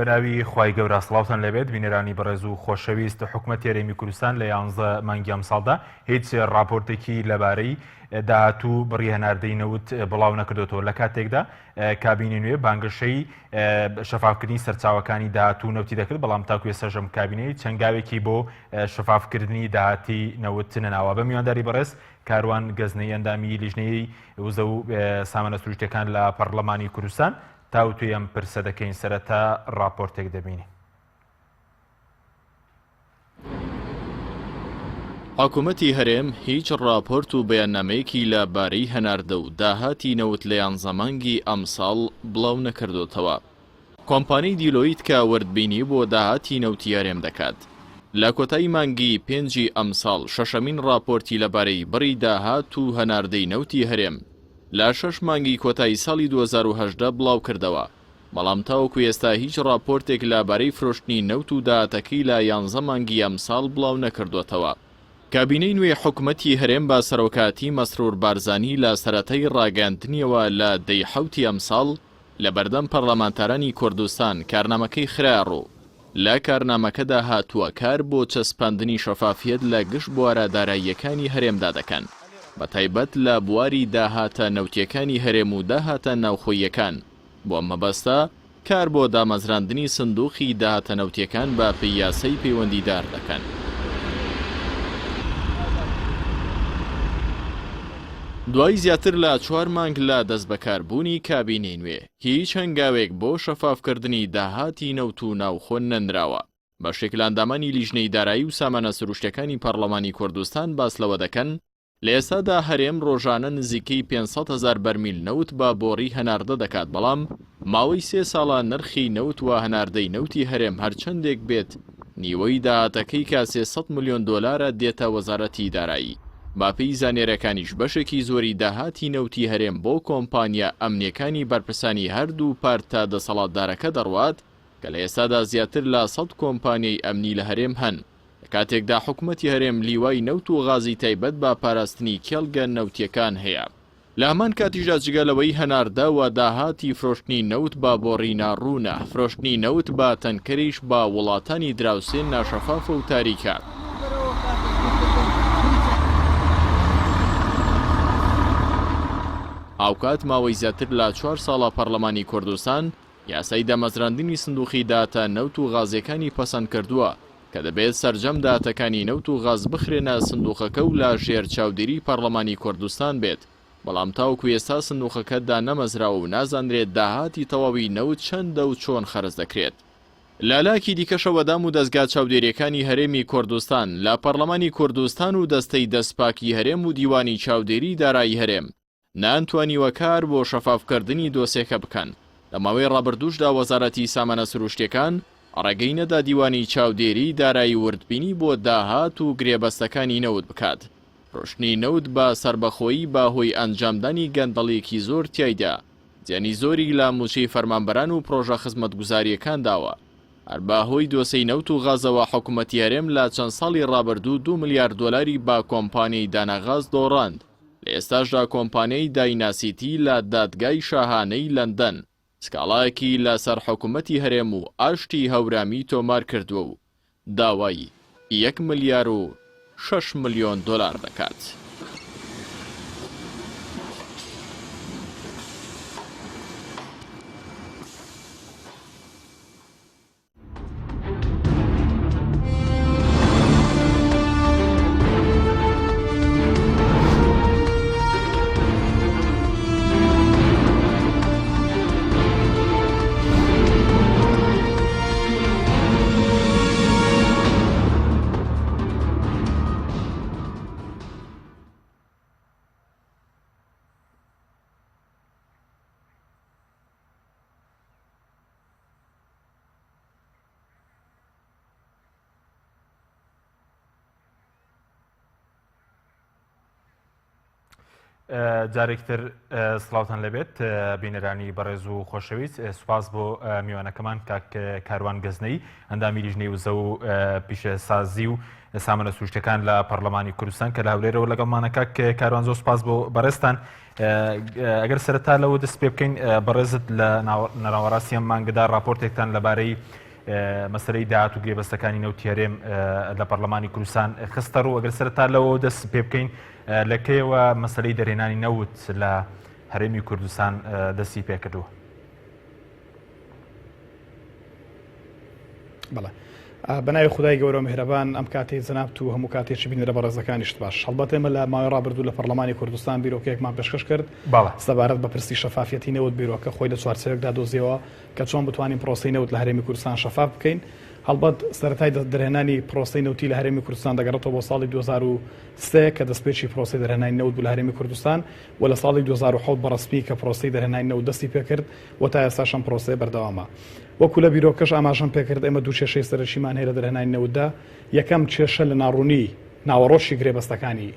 بەناوی خوای گەورە سڵاوتان لێبێت بینەرانی بەڕێز و خۆشەویست حکومەتی هەرێمی کوردستان لە یانزە مانگی ئەمساڵدا هیچ ڕاپۆرتێکی لەبارەی داهات و بڕی هەناردەی نەوت بڵاو نەکردوێتەوە لە کاتێکدا کابینی نوێ بانگەشەی شەفافکردنی سەرچاوەکانی داهات و نەوتی دەکرد بەڵام تاکو ئێستاش ئەم کابینەی چەند گاوێکی بۆ شەفافکردنی داهاتی نەوت نەناوە بە میوانداری بەڕێز کاروان گەزنەی ئەندامی لیژنەی وزە و سامانە سروشتەکان لە پەرلەمانی کوردستان تاوتوێی ئەم پرسە دەکەین، سەرەتا ڕاپۆرتێک دەبینین. حکومەتی هەرێم هیچ ڕاپۆرت و بەیاننامەیەکی لە بارەی هەناردە و داهاتی نەوت لە یانزە مانگی ئەمساڵ بڵاو نەکردۆتەوە. کۆمپانیی دیلۆیت کە وردبینی بۆ داهاتی نەوتی هەرێم دەکات، لە کۆتایی مانگی پێنجی ئەمساڵ شەشەمین ڕاپۆرتی لەبارەی بڕی داهات و هەناردەی نەوتی هەرێم لە شەش مانگی کۆتایی ساڵی 2018 بڵاوکردەوە، بەڵام تاوەکو ئێستا هیچ ڕاپۆرتێک لە بارەی فرۆشتنی نەوت و داهاتەکەی لە یانزە مانگی ئەمساڵ بڵاونەکردووەتەوە. کابینەی نوێی حکومەتی هەرێم بە سەرۆکایەتی مەسرور بارزانی لە سەرەتای ڕاگەیاندنیەوە لە دە ی حەوتی ئەمساڵ لە بەردەم پەرلەمانتارانی کوردستان کارنامەکەی خرایەڕوو، لە کارنامەکەدا هاتووە کار بۆ چەسپاندنی شەفافیەت لە گشت بوارە داراییەکانی هەرێمدا دەکەن، بەتایبەت لە بواری داهاتە نەوتییەکانی هەرێم و داهاتە ناوخۆییەکان، بۆ ئەم مەبەستە کار بۆ دامەزراندنی سندوقی داهاتە نەوتییەکان بە پێی یاسای پەیوەندیدار دەکەن. دوای زیاتر لە چوار مانگ لە دەستبەکاربوونی کابینەی نوێ، هیچ هەنگاوێک بۆ شەفافکردنی داهاتی نەوت و ناوخۆ نەنراوە. بەشێک لە ئەندامانی لیژنەی دارایی و سامانە سروشتیەکانی پەڕڵەمانی کوردستان باس لەوە دەکەن، لە ئێستادا هەرێم ڕۆژانە نزیکەی 500 هەزار بەرمیل نەوت بە بۆڕی هەناردە دەکات، بەڵام ماوەی سێ ساڵە نرخی نەوت و هەناردەی نەوتی هەرێم هەرچەندێک بێت نیوەی داهاتەکەی کە 300 ملیۆن دۆلارە دێتە وەزارەتی دارایی. بەپێی زانیارییەکانیش بەشێکی زۆری داهاتی نەوتی هەرێم بۆ کۆمپانیا ئەمنییەکانی بەرپرسانی هەردوو پارتە دەسەڵاتدارەکە دەڕوات کە لە ئێستادا زیاتر لە سەد کۆمپانیای ئەمنی لە هەرێم هەن لە کاتێکدا حکومەتی هەرێم لیوای نەوت و غازی تایبەت بە پاراستنی کێڵگە نەوتییەکان هەیە. لە هەمان کاتیشدا جگە لەوەی هەناردە و داهاتی فرۆشتنی نەوت بە بۆڕی ناڕوونە، فرۆشتنی نەوت بە تەنکەریش بە وڵاتانی دراوسێ ناشەفافە و تاریکە. هاوکات ماوەی زیاتر لە چوار ساڵە پەڕلەمانی کوردستان یاسای دامەزراندنی سندوقی داهاتە نەوت و غازییەکانی پەسەندکردووە کە دەبێت سەرجەم داهاتەکانی نەوت و غاز بخرێنە سندوقەکە و لە ژێر چاودێری پەڕلەمانی کوردستان بێت، بەڵام تاوەکو ئێستا سندوقەکە دانەمەزراوە و نازانرێت داهاتی تەواوی نەوت چەندە و چۆن خەرج دەکرێت. لە لایەکی دیکەشەوە دام و دەزگا چاودێرییەکانی هەرێمی کوردستان لە پەڕلەمانی کوردستان و دەستەی دەستپاکی هەرێم و دیوانی چاودێری دارایی هەرێم نەیانتوانیوە کار بۆ شەفافکردنی دۆسێکە بکەن، لە ماوەی ڕابردووشدا وەزارەتی سامانە سروشتییەکان ڕێگەی نەدا دیوانی چاودێریی دارایی وردبینی بۆ داهات و گرێبەستەکانی نەوت بکات. فرۆشتنی نەوت بە سەربەخۆیی بە هۆی ئەنجامدانی گەندەڵییەکی زۆر تیایدا، زیانی زۆری لە مووچەی فەرمانبەران و پڕۆژە خزمەتگوزارییەکان داوە. هەر بە هۆی دۆسێی نەوت و غازەوە حکومەتی هەرێم لە چەند ساڵی ڕابردوو دوو ملیار دۆلاری بە کۆمپانیای داناغاز دۆڕاند. لە ئێستاشدا کۆمپانیای دایناسیتی لە دادگای شاهانەی لەندەن سکاڵایەکی لەسەر حکومەتی هەرێم و ئاشتی هەورامی تۆمارکردووە و داوای یەک ملیار و شەش ملیۆن دۆلار دەکات. جارێکتر سڵاوتان لەبێت بینەرانی بەڕێز و خۆشەویست سوپاس بۆ میوانەکەمان کاک کاروان گەزنەی ئەندامی لیژنەی وزە و پیشەسازی و سامانە سروشتەکان لە پەرلەمانی کوردستان کە لە هەولێرەوە لەگەڵمانە کاک کاروان زۆر سوپاس بۆ بەڕێزتان ئەگەر سەرەتا لەوە دەست پێ بکەین بەڕێزت لە ناوەڕاستی ئەم مانگەدا راپۆرتێکتان لەبارەی مەسەلەی داهات و گرێبەستەکانی نەوتی هەرێم لە پەرلەمانی کوردستان خستە ڕوو ئەگەر سەرەتا لەوە دەست پێ بکەین لە کەیەوە مەسەلەی دەرهێنانی نەوت لە هەرێمی کوردستان دەستی پێکردووە؟ بەڵێ بەناوی خدای گەورە میهرەبان ئەم کاتەی جەنابت و هەموو کاتێکی بینەرە بەڕێزەکانیشت باش هەڵبەت ئێمە لە ماوەی ڕابردوو لە پەرلەمانی کوردستان بیرۆکەیەکمان پێشکەش کرد سەبارەت بە پرسی شەفافیەتی نەوت بیرۆکە خۆی لە چوارچێوەیەکدا دۆزیەوە کە چۆن بتوانین پرۆسەی نەوت لە هەرێمی کوردستان شەفاف بکەین. هەڵبەت سەرەتای دەرهێنانی پرۆسەی نەوتی لە هەرێمی کوردستان دەگەڕێتەوە بۆ ساڵی 2003 کە دەستپێکی پرۆسەی دەرهێنانی نەوت بوو لە هەرێمی کوردستان و لە ساڵی 2007 بە ڕەسمی کە پرۆسەی دەرهێنانی نەوت دەستی پێکرد و تا ئێستاش ئەم پرۆسەیە بەردەوامە. وەکو لە بیرۆکەش ئاماژەم پێکرد ئێمە دوو کێشەی سەرەکیمان هەیە لە دەرهێنانی نەوتدا، یەکەم کێشە لە ناڕوونی ناوەڕۆکی گرێبەستەکانی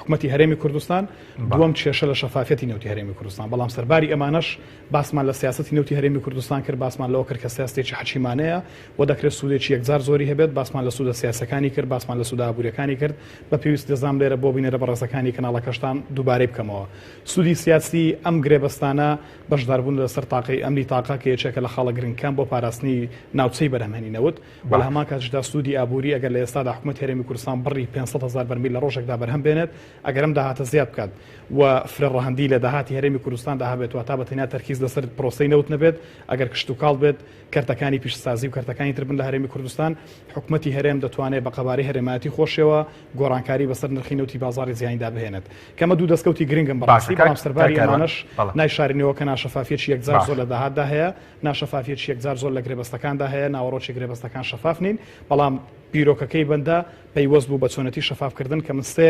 حکومەتی هەرێمی کوردستان، دووەم کێشە لە شەفافیەتی نەوتی هەرێمی کوردستان، بەڵام سەرباری ئەمانەش باسمان لە سیاسەتی نەوتی هەرێمی کوردستان کرد، باسمان لەوە کرد کە سیاستێکی حەکیمانەیە و دەکرێت سوودێکی یەکجار زۆری هەبێت، باسمان لە سوودە سیاسیەکانی کرد، باسمان لە سوودە ئابووریەکانی کرد، بە پێویست دەزانم لێرە بۆ بینەرە بەڕێزەکانی کەناڵەکەشتان دووبارەی بکەمەوە. سوودی سیاسی ئەم گرێبەستانە بەشداربوون لەسەر تاقەی ئەمنی تاقە کە یەکێکە لە خاڵە گرنگکان بۆ پاراستنی ناوچەی بەرهەمهێنی نەوت و لە هەمان کاتیشدا سوودی ئابووری ئەگەر لە ئێستادا حکومەتی هەرێمی کوردستان بڕی 500 هەزار بەرمیل لە ڕۆژێکدا بەرهەم بێنێت ئەگەر ئەم داهاتە زیاد بکات و فرە ڕەهەندی لە داهاتی هەرێمی کوردستاندا هەبێت واتا بە تەنیا تەرکیز لەسەر پرۆسەی نەوت نەبێت ئەگەر کشتوکاڵ بێت کەرتەکانی پیشەسازی و کەرتەکانی تر بن لە هەرێمی کوردستان حکومەتی هەرێم دەتوانێت بە قەبارەی هەرێمایەتی خۆشیەوە گۆڕانکاری بەسەر نرخی نەوتی بازاڕی جیهانیدا بهێنێت کە ئەمە دوو دەستکەوتی گرنگن بەڕاستی بەڵام سەرباری ئەمانەش نایشارینەوە کە ناشەفافیەکی یەکجار زۆر لە داهاتدا هەیە ناشەفافیەکی یەکجار زۆر لە گرێبەستەکاندا هەیە ناوەڕۆکی گرێبەستەکان شەفاف نین بەڵام بیرۆکەکەی بەندە پەیوەست بوو بە چۆنێتی شەفافکردن کە من سێ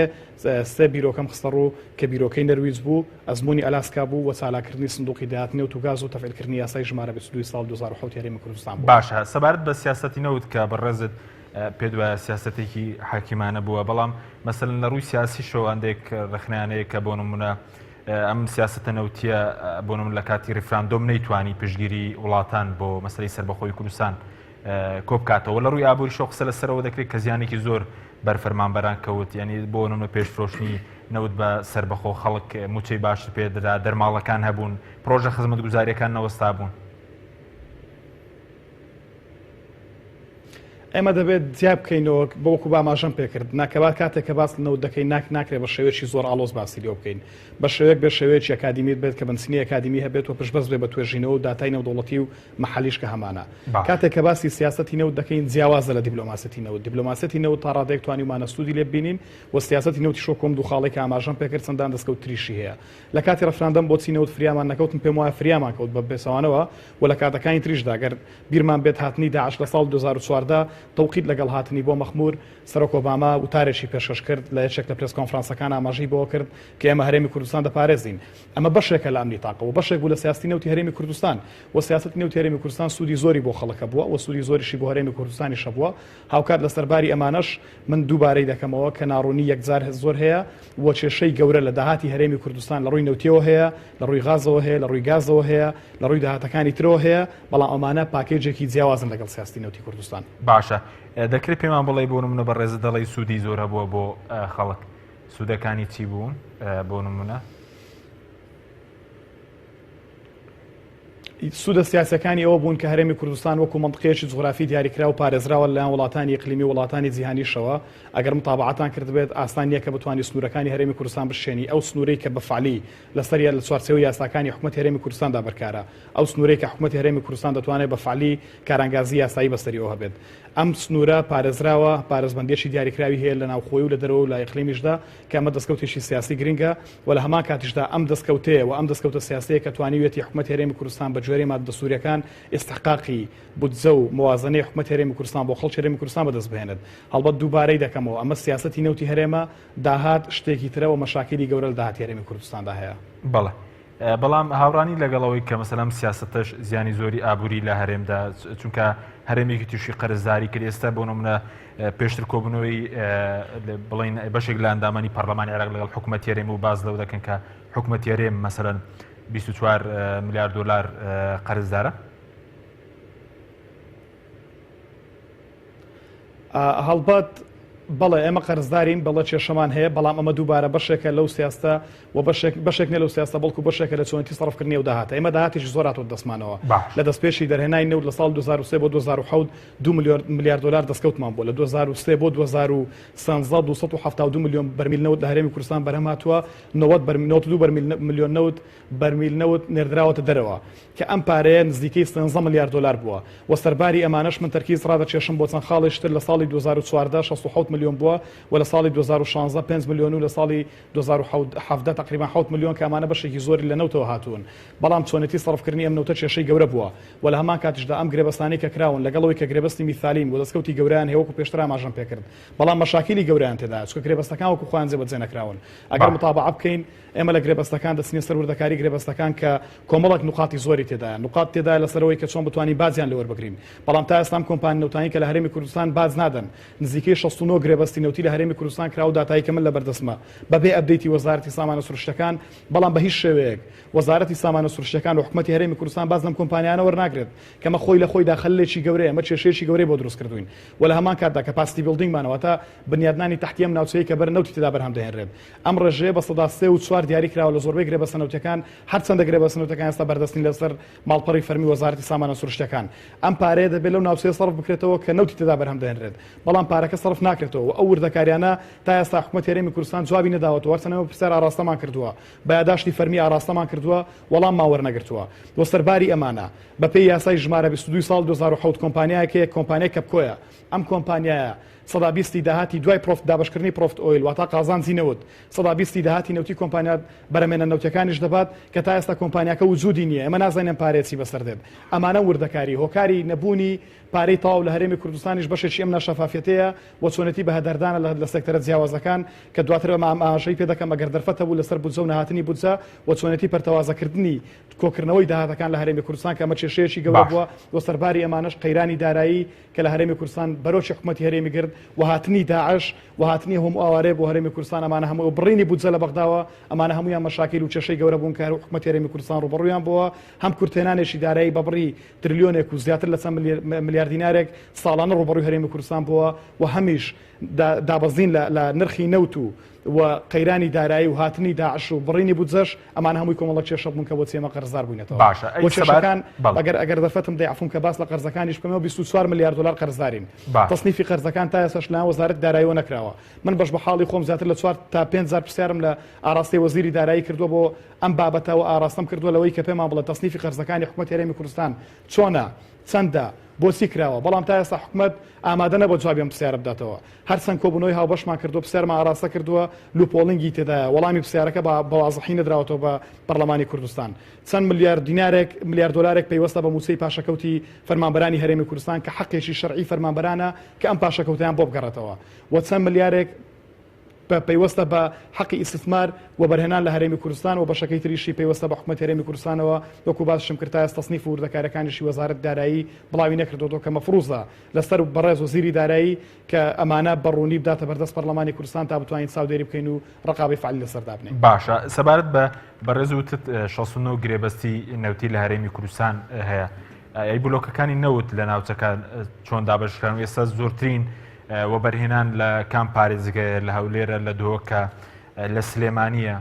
سێ بیرۆکەم خستە ڕوو کە بیرۆکەی نەرویج بوو، ئەزموونی ئەلاسکا بوو و چالاککردنی سندوقی داهاتی نەوت و گاز و تەفعیلکردنی یاسای ژمارە 22 ی ساڵی 2007 ی هەرێمی کوردستان بوو. باشە سەبارەت بە سیاسەتی نەوت کە بەڕێزت پێت وایە سیاسەتێکی حەکیمانە بووە، بەڵام مەسەلەن لە ڕووی سیاسیشەوە هەندێک ڕەخنەیان هەیە کە بۆ نموونە ئەم سیاسەتە نەوتییە بۆ نموونە لە کاتی ڕیفراندۆم نەیتوانی پشتگیری وڵاتان بۆ مەسەلەی سەربەخۆیی کوردستان کۆبکاتەوە لە ڕووی ئابووریشەوە قسە لەسەرەوە دەکرێت کە زیانێکی زۆر بەر فەرمانبەران کەوت یعنی بۆ نمونە پێش فرۆشتنی نەوت بە سەربەخۆ خەڵک موچەی باشتر پێدرا دەرماڵەکان هەبوون پرۆژە خزمەتگوزاریەکان نەوەستا بوون. ئێمە دەبێت جیا بکەینەوە بە وەکو باماژەم پێکرد ناکەبات کاتێک کە باس لە نەوت دەکەین ناک ناکرێت بە شێوەیەکی زۆر ئاڵۆز باسی لێوە بکەین بە شێوەیەک بێ شێوەیەکی ئەکادیمیت بێت کە بنچینەی ئەکادیمی هەبێت و پشتبەست بێ بە توێژینەوە و داتای نێودەوڵەتی و مەحەلیش کە هەمانە. کاتێک کە باسی سیاسەتی نەوت دەکەین جیاوازە لە دیبلۆماسیەتی نەوت. دیبلۆماسیەتی نەوت تا ڕادەیەک توانیومانە سوودی لێ ببینین و سیاسەتی نەوتیش وەکو ئەم دوو خاڵەی کە ئاماژەم پێکرد چەندان دەستکەوت تریشی هەیە. لە کاتی ڕفراندەم بۆچی نەوت فریامان نەکەوتن پێم وایە فریامان کەوت بە پێچەوانەوە و لە کاتەکانی تریشدا گەر بیرمان بێت هاتنی داعش لە ساڵی 2014 تەوقیت لەگەڵ هاتنی بۆ مەخمور سەرۆک ئۆباما وتارێکی پێشکەش کرد لە یەکێک لە پرێس کۆنفرانسەکان ئاماژەی بەوە کرد کە ئێمە هەرێمی کوردستان دەپارێزین ئەمە بەشێکە لە ئەمنی تاقە و بەشێک بوو لە سیاستی نەوتی هەرێمی کوردستان و سیاسەتی نەوتی هەرێمی کوردستان سوودی زۆری بۆ خەڵک هەبووە و سوودی زۆریشی بۆ هەرێمی کوردستانیش هەبووە. هاوکات لەسەر باری ئەمانەش من دووبارەی دەکەمەوە کە ناڕوونی یەکجار زۆر هەیە و کێشەی گەورە لە داهاتی هەرێمی کوردستان لە ڕووی نەوتیەوە هەیە، لە ڕووی غازەوە هەیە، لە ڕووی گازەوە هەیە، لە ڕووی داهاتەکانی ترەوە هەیە، بەڵام ئەمانە پاکێجێکی جیاوازن لەگەڵ سیاسەتی نەوتی کوردستان. باشە دەکرێت پێمان بڵێی بۆ نمونە بەڕێزت دەڵێی سوودی زۆر هەبووە بۆ خەڵک سوودەکانی چی بوون بۆ نمونە؟ سوودە سیاسیەکانی ئەوە بوون کە هەرێمی کوردستان وەکو مەنتقەیەکی جوغرافی دیاریکراو پارێزراوە لەلایەن وڵاتانی ئیقلیمی و وڵاتانی جیهانیشەوە، ئەگەر متابەعەتان کردبێت ئاسان نییە کە بتوانی سنوورەکانی هەرێمی کوردستان بشکێنی، ئەو سنوورەی کە بە فەعلی لەسەر لە چوارچێوەی یاساکانی حکومەتی هەرێمی کوردستاندا بەرکارە، ئەو سنوورەی کە حکومەتی هەرێمی کوردستان دەتوانێت بە فەعلی کارانگازی یاسایی بەسەریەوە هەبێت. ئەم سنوورە پارێزراوە، پارێزبەندییەکی دیاریکراوی هەیە لە ناوخۆی و لە دەرەوە و لە ئیقلیمیشدا، کە ئەمە دەستکەوتێکی سیاسی گرنگە و لە هەمان کاتیشدا ئەم دەستکەوتەیە و ئەم دەستکەوتە سیاسییە کە توانیویەتی حکومەتی هەرێمی کوردستان بە گوێرەی ماددە دەستوورییەکان ئیستحقاقی بودجە و موازنەی حکومەتی هەرێمی کوردستان بۆ خەڵکی هەرێمی کوردستان بەدەست بهێنێت. هەڵبەت دووبارەی دەکەمەوە ئەمە سیاسەتی نەوتی هەرێمە، داهات شتێکی ترە و مەشاکیلی گەورە لە داهاتی هەرێمی کوردستاندا هەیە. بەڵێ. بەڵام هاوڕانی لەگەڵ ئەوەی کە مەسەلەن ئەم سیاسەتەش زیانی زۆری ئابووری لە هەرێمدا چونکە هەرێمێکی تووشی قەرزداری کرد ئێستا بۆ نمونە پێشتر کۆبوونەوەی بڵین بەشێک لە ئەندامانی پەرلەمانی عێراق لەگەڵ حکوومەت هەرێم و باز لەو دەکەن کە حکوومەت هەرێم مەسەلەن 24 ملیار دلار قەرزدارە. هەڵبەت بەڵێ ئێمە قەرزدارین، بەڵێ کێشەمان هەیە، بەڵام ئەمە دووبارە بەشێکە لەو سیاستە و بەشێک بەشێک نیە لەو سیاستە بەڵکو بەشێکە لە چۆنێتی سەرفکردنی ئەو داهاتە. ئێمە داهاتێکی زۆر هاتۆتە دەستمانەوە. باش. لە دەستپێکی دەرهێنانی نەوت لە ساڵی 2003 بۆ 2007 دوو ملیۆن ملیار دۆلار دەستکەوتمان بووە. لە 2003 بۆ 2013 272 ملیۆن بەرمیل نەوت لە هەرێمی کوردستان بەرهەم هاتووە، 90 بەرمیل 92 بەرمیل ملیۆن نەوت بەرمیل نەوت نێردراوەتە دەرەوە. کە ئەم پارەیە نزیکەی سێنزە ملیار دۆلار بووە و سەرباری ئەمانەش من تەرکیز ڕادەکێشم بۆ چەند خاڵێکی تر لە ساڵی 2014 67 ملیۆن بووە و لە ساڵی 2016 پێنج ملیۆن و لە ساڵی 2017 تەقریبا حەوت ملیۆن کە ئەمانە بەشێکی زۆری لە نەوتەوە هاتوون بەڵام چۆنێتی سەرفکردنی ئەم نەوتە کێشەی گەورە بووە و لە هەمان کاتیشدا ئەم گرێبەستانەی کە کراون لەگەڵ ئەوەی کە گرێبەستی میثالین و دەستکەوتی گەورەیان هەیە وەکو پێشتر ئاماژەم پێکرد بەڵام مەشاکیلی گەورەیان تێدایە چونکە گرێبەستەکان وەکو خۆیان جێبەجێ نەکراون ئەگەر متابعە بکەین ئێمە لە گرێبەستەکان دەچینە سەر وردەکاری گرێبەستەکان کە کۆمەڵێک نوقاتی زۆری تێدایە، نوقات تێدایە لەسەر ئەوەی کە چۆن بتوانین باجیان لێ وەربگرین، بەڵام تا ئێستا ئەم کۆمپانیا نەوتانەی کە لە هەرێمی کوردستان باج نادەن، نزیکەی 69 گرێبەستی نەوتی لە هەرێمی کوردستان کرا و داتایی کە من لەبەردەستمە بەبێ update ی وەزارەتی سامانە سروشتیەکان، بەڵام بە هیچ شێوەیەک وەزارەتی سامانە سروشتیەکان و حکومەتی هەرێمی کوردستان باج لەم کۆمپانیانە وەرناگرێت کە ئەمە خۆی لە خۆیدا خەللێکی گەورەیە، ئەمە کێشەیەکی گەورەی بۆ دروست کردووین و لە هەمان کاتدا capacity building مان واتە بنیادنانی تەحتی ئەم ناوچەیە کە بەر نەوتی تێدا بەرهەم دەهێنرێت ئەم ڕێژەیە بە 3% و 4 دیاری کراوە لە زۆربەی گرێبەستە نەوتیەکان، هەرچەندە گرێبەستە نەوتەکان ئێستا بەردەست نین لەسەر ماڵپەڕی فەرمی وەزارەتی سامانە سروشتیەکان. ئەم پارەیە دەبێت لەو ناوچەیە سەرف بکرێتەوە کە نەوتی تێدا بەرهەم دەهێنرێت، بەڵام پارەکە سەرف ناکرێتەوە و ئەو وردەکاریانە تا ئێستا حکومەتی هەرێمی کوردستان جوابی نەداوەتەوە، هەرچەندە ئێمە پرسیار ئاڕاستەمان کردووە، بە یاداشتی فەرمی ئاڕاستەمان کردووە، وەڵاممان وەرنەگرتووە و سەرباری ئەمانە بەپێی یاسای ژمارە 22 ساڵ 2007 کۆمپانیایەک هەیە کۆمپانیای کەپکۆیە، ئەم کۆمپانیایە 20% ی داهاتی دوای profit دابەشکردنی profit oil واتە قازانجی نەوت 20% ی داهاتی نەوتی کۆمپانیا بەرهەمێنە نەوتیەکانیش دەبات کە تا ئێستا کۆمپانیاکە وجودی نییە ئێمە نازانین ئەم پارەیە چی بەسەر دێت ئەمانە وردەکاری هۆکاری نەبوونی پارەی تەواو لە هەرێمی کوردستانیش بەشێکی ئەم ناشەفافیەتەیە و چۆنێتی بەهەدەردانە لە سێکتەرە جیاوازەکان کە دواتر ئەمە ئاماژەی پێ دەکەم ئەگەر دەرفەت هەبوو لەسەر بودجە و نەهاتنی بودجە و چۆنێتی پەرتەوازەکردنی کۆکردنەوەی داهاتەکان لە هەرێمی کوردستان کە ئەمە کێشەیەکی گەورە بووە و سەرباری ئەمانەش قەیرانی دارایی کە لە هەرێمی کوردستان بەرۆکی حکومەتی هەرێمی گرت و هاتنی داعش و هاتنی هەموو ئاوارەیە بۆ هەرێمی کوردستان ئەمانە هەموو و بڕینی بودجە لە بەغداوە ئەمانە هەموویان مەشاکیل و کێشەی گەورە بوون کە هەر حکومەتی هەرێمی کوردستان ڕووبەڕوویان بووە هەم کورتهێنانێکی دارایی بە بڕی ترلیۆنێک و زیاتر لە چەند ملیار دینارێک ساڵانە ڕووبەڕووی هەرێمی کوردستان بووە و هەمیش دابەزین لە نرخی نەوت و و قەیرانی دارایی و هاتنی داعش و بڕینی بودجەش ئەمانە هەمووی کۆمەڵە کێشە بوون کە بۆچی ئێمە قەرزدار بووینەتەوە. باشە ئەی بۆ کێشەکان بەڵێ. ئەگەر ئەگەر دەرفەتم دەی عەفوم کە باس لە قەرزەکانیش بکەمەوە 24 ملیار دۆلار قەرزدارین. باشە. تەسنیفی قەرزەکان تا ئێستاش لەلایەن وەزارەتی داراییەوە نەکراوە. من بەش بە حاڵی خۆم زیاتر لە چوار تا پێنج جار پرسیارم لە ئاراستەی وەزیری دارایی کردووە بۆ ئەم بابەتە و ئاراستەم کردووە لەوەی کە پێمان بڵێ تەسنیفی قەرزەکانی حکومەتی هەرێمی کوردستان چۆنە؟ چەندە؟ بۆچی کراوە؟ بەڵام تا ئێستا حکومەت ئامادە نەبووە جوابی ئەم پرسیارە بداتەوە. هەرچەند کۆبوونەوەی هاوبەشمان کردووە، پرسیارمان ئاراستە کردووە، loopholing ی تێدایە، وەڵامی پرسیارەکە بە بە وازحی نەدراوەتەوە بە پەرلەمانی کوردستان. چەند ملیار دینارێک، ملیار دۆلارێک پەیوەستە بە مووچەی پاشەکەوتی فەرمانبەرانی هەرێمی کوردستان کە حەقێکی شەرعی فەرمانبەرانە کە ئەم پاشەکەوتەیان بۆ بگەڕێتەوە و چەند ملیارێک پەیوەستە بە حەقی ئیستثمار وەبەرهێنان لە هەرێمی کوردستان و بەشەکەی تریشی پەیوەستە بە حکومەتی هەرێمی کوردستانەوە وەکو باسیشم کرد تا ئێستا تەسنیف و وردەکاریەکانیشی وەزارەتی دارایی بڵاوی نەکردۆتەوە کە مەفروزە لەسەر بەڕێز وەزیری دارایی کە ئەمانە بە ڕوونی بداتە بەردەست پەرلەمانی کوردستان تا بتوانین چاودێری بکەین و ڕقابەی فەعلی لەسەر دابنێین. باشە سەبارەت بە بەڕێز وتت 69 گرێبەستی نەوتی لە هەرێمی کوردستان هەیە ئەی بلۆکەکانی نەوت لە ناوچەکە چۆن دابەشکران و ئێستا زۆرترین وەبەرهێنان لە کام پارێزگایە لە هەولێرە لە دهۆکە لە سلێمانییە؟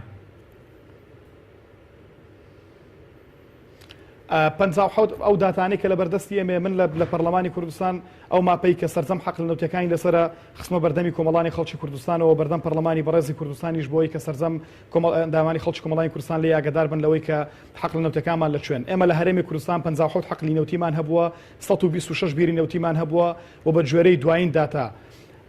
57 ئەو داتانەی کە لە بەردەستی ئێمەیە من لە پەرلەمانی کوردستان ئەو ماپەی کە سەرجەم حەقل نەوتەکانی لەسرە خستمە بەردەمی کۆمەڵانی خەڵکی کوردستانەوە بەردەم پەرلەمانی بەڕێزی کوردستانیش بۆی کە سەرجەم کۆمەڵ ئەندامانی خەڵکی کۆمەڵانی کوردستان لێ ئاگادار بن لەوەی کە حەقل نەوتەکانمان لە کوێن ئێمە لە هەرێمی کوردستان 57 حەقلی نەوتیمان هەبووە 126 بیری نەوتیمان هەبووە و بە گوێرەی دوایین داتا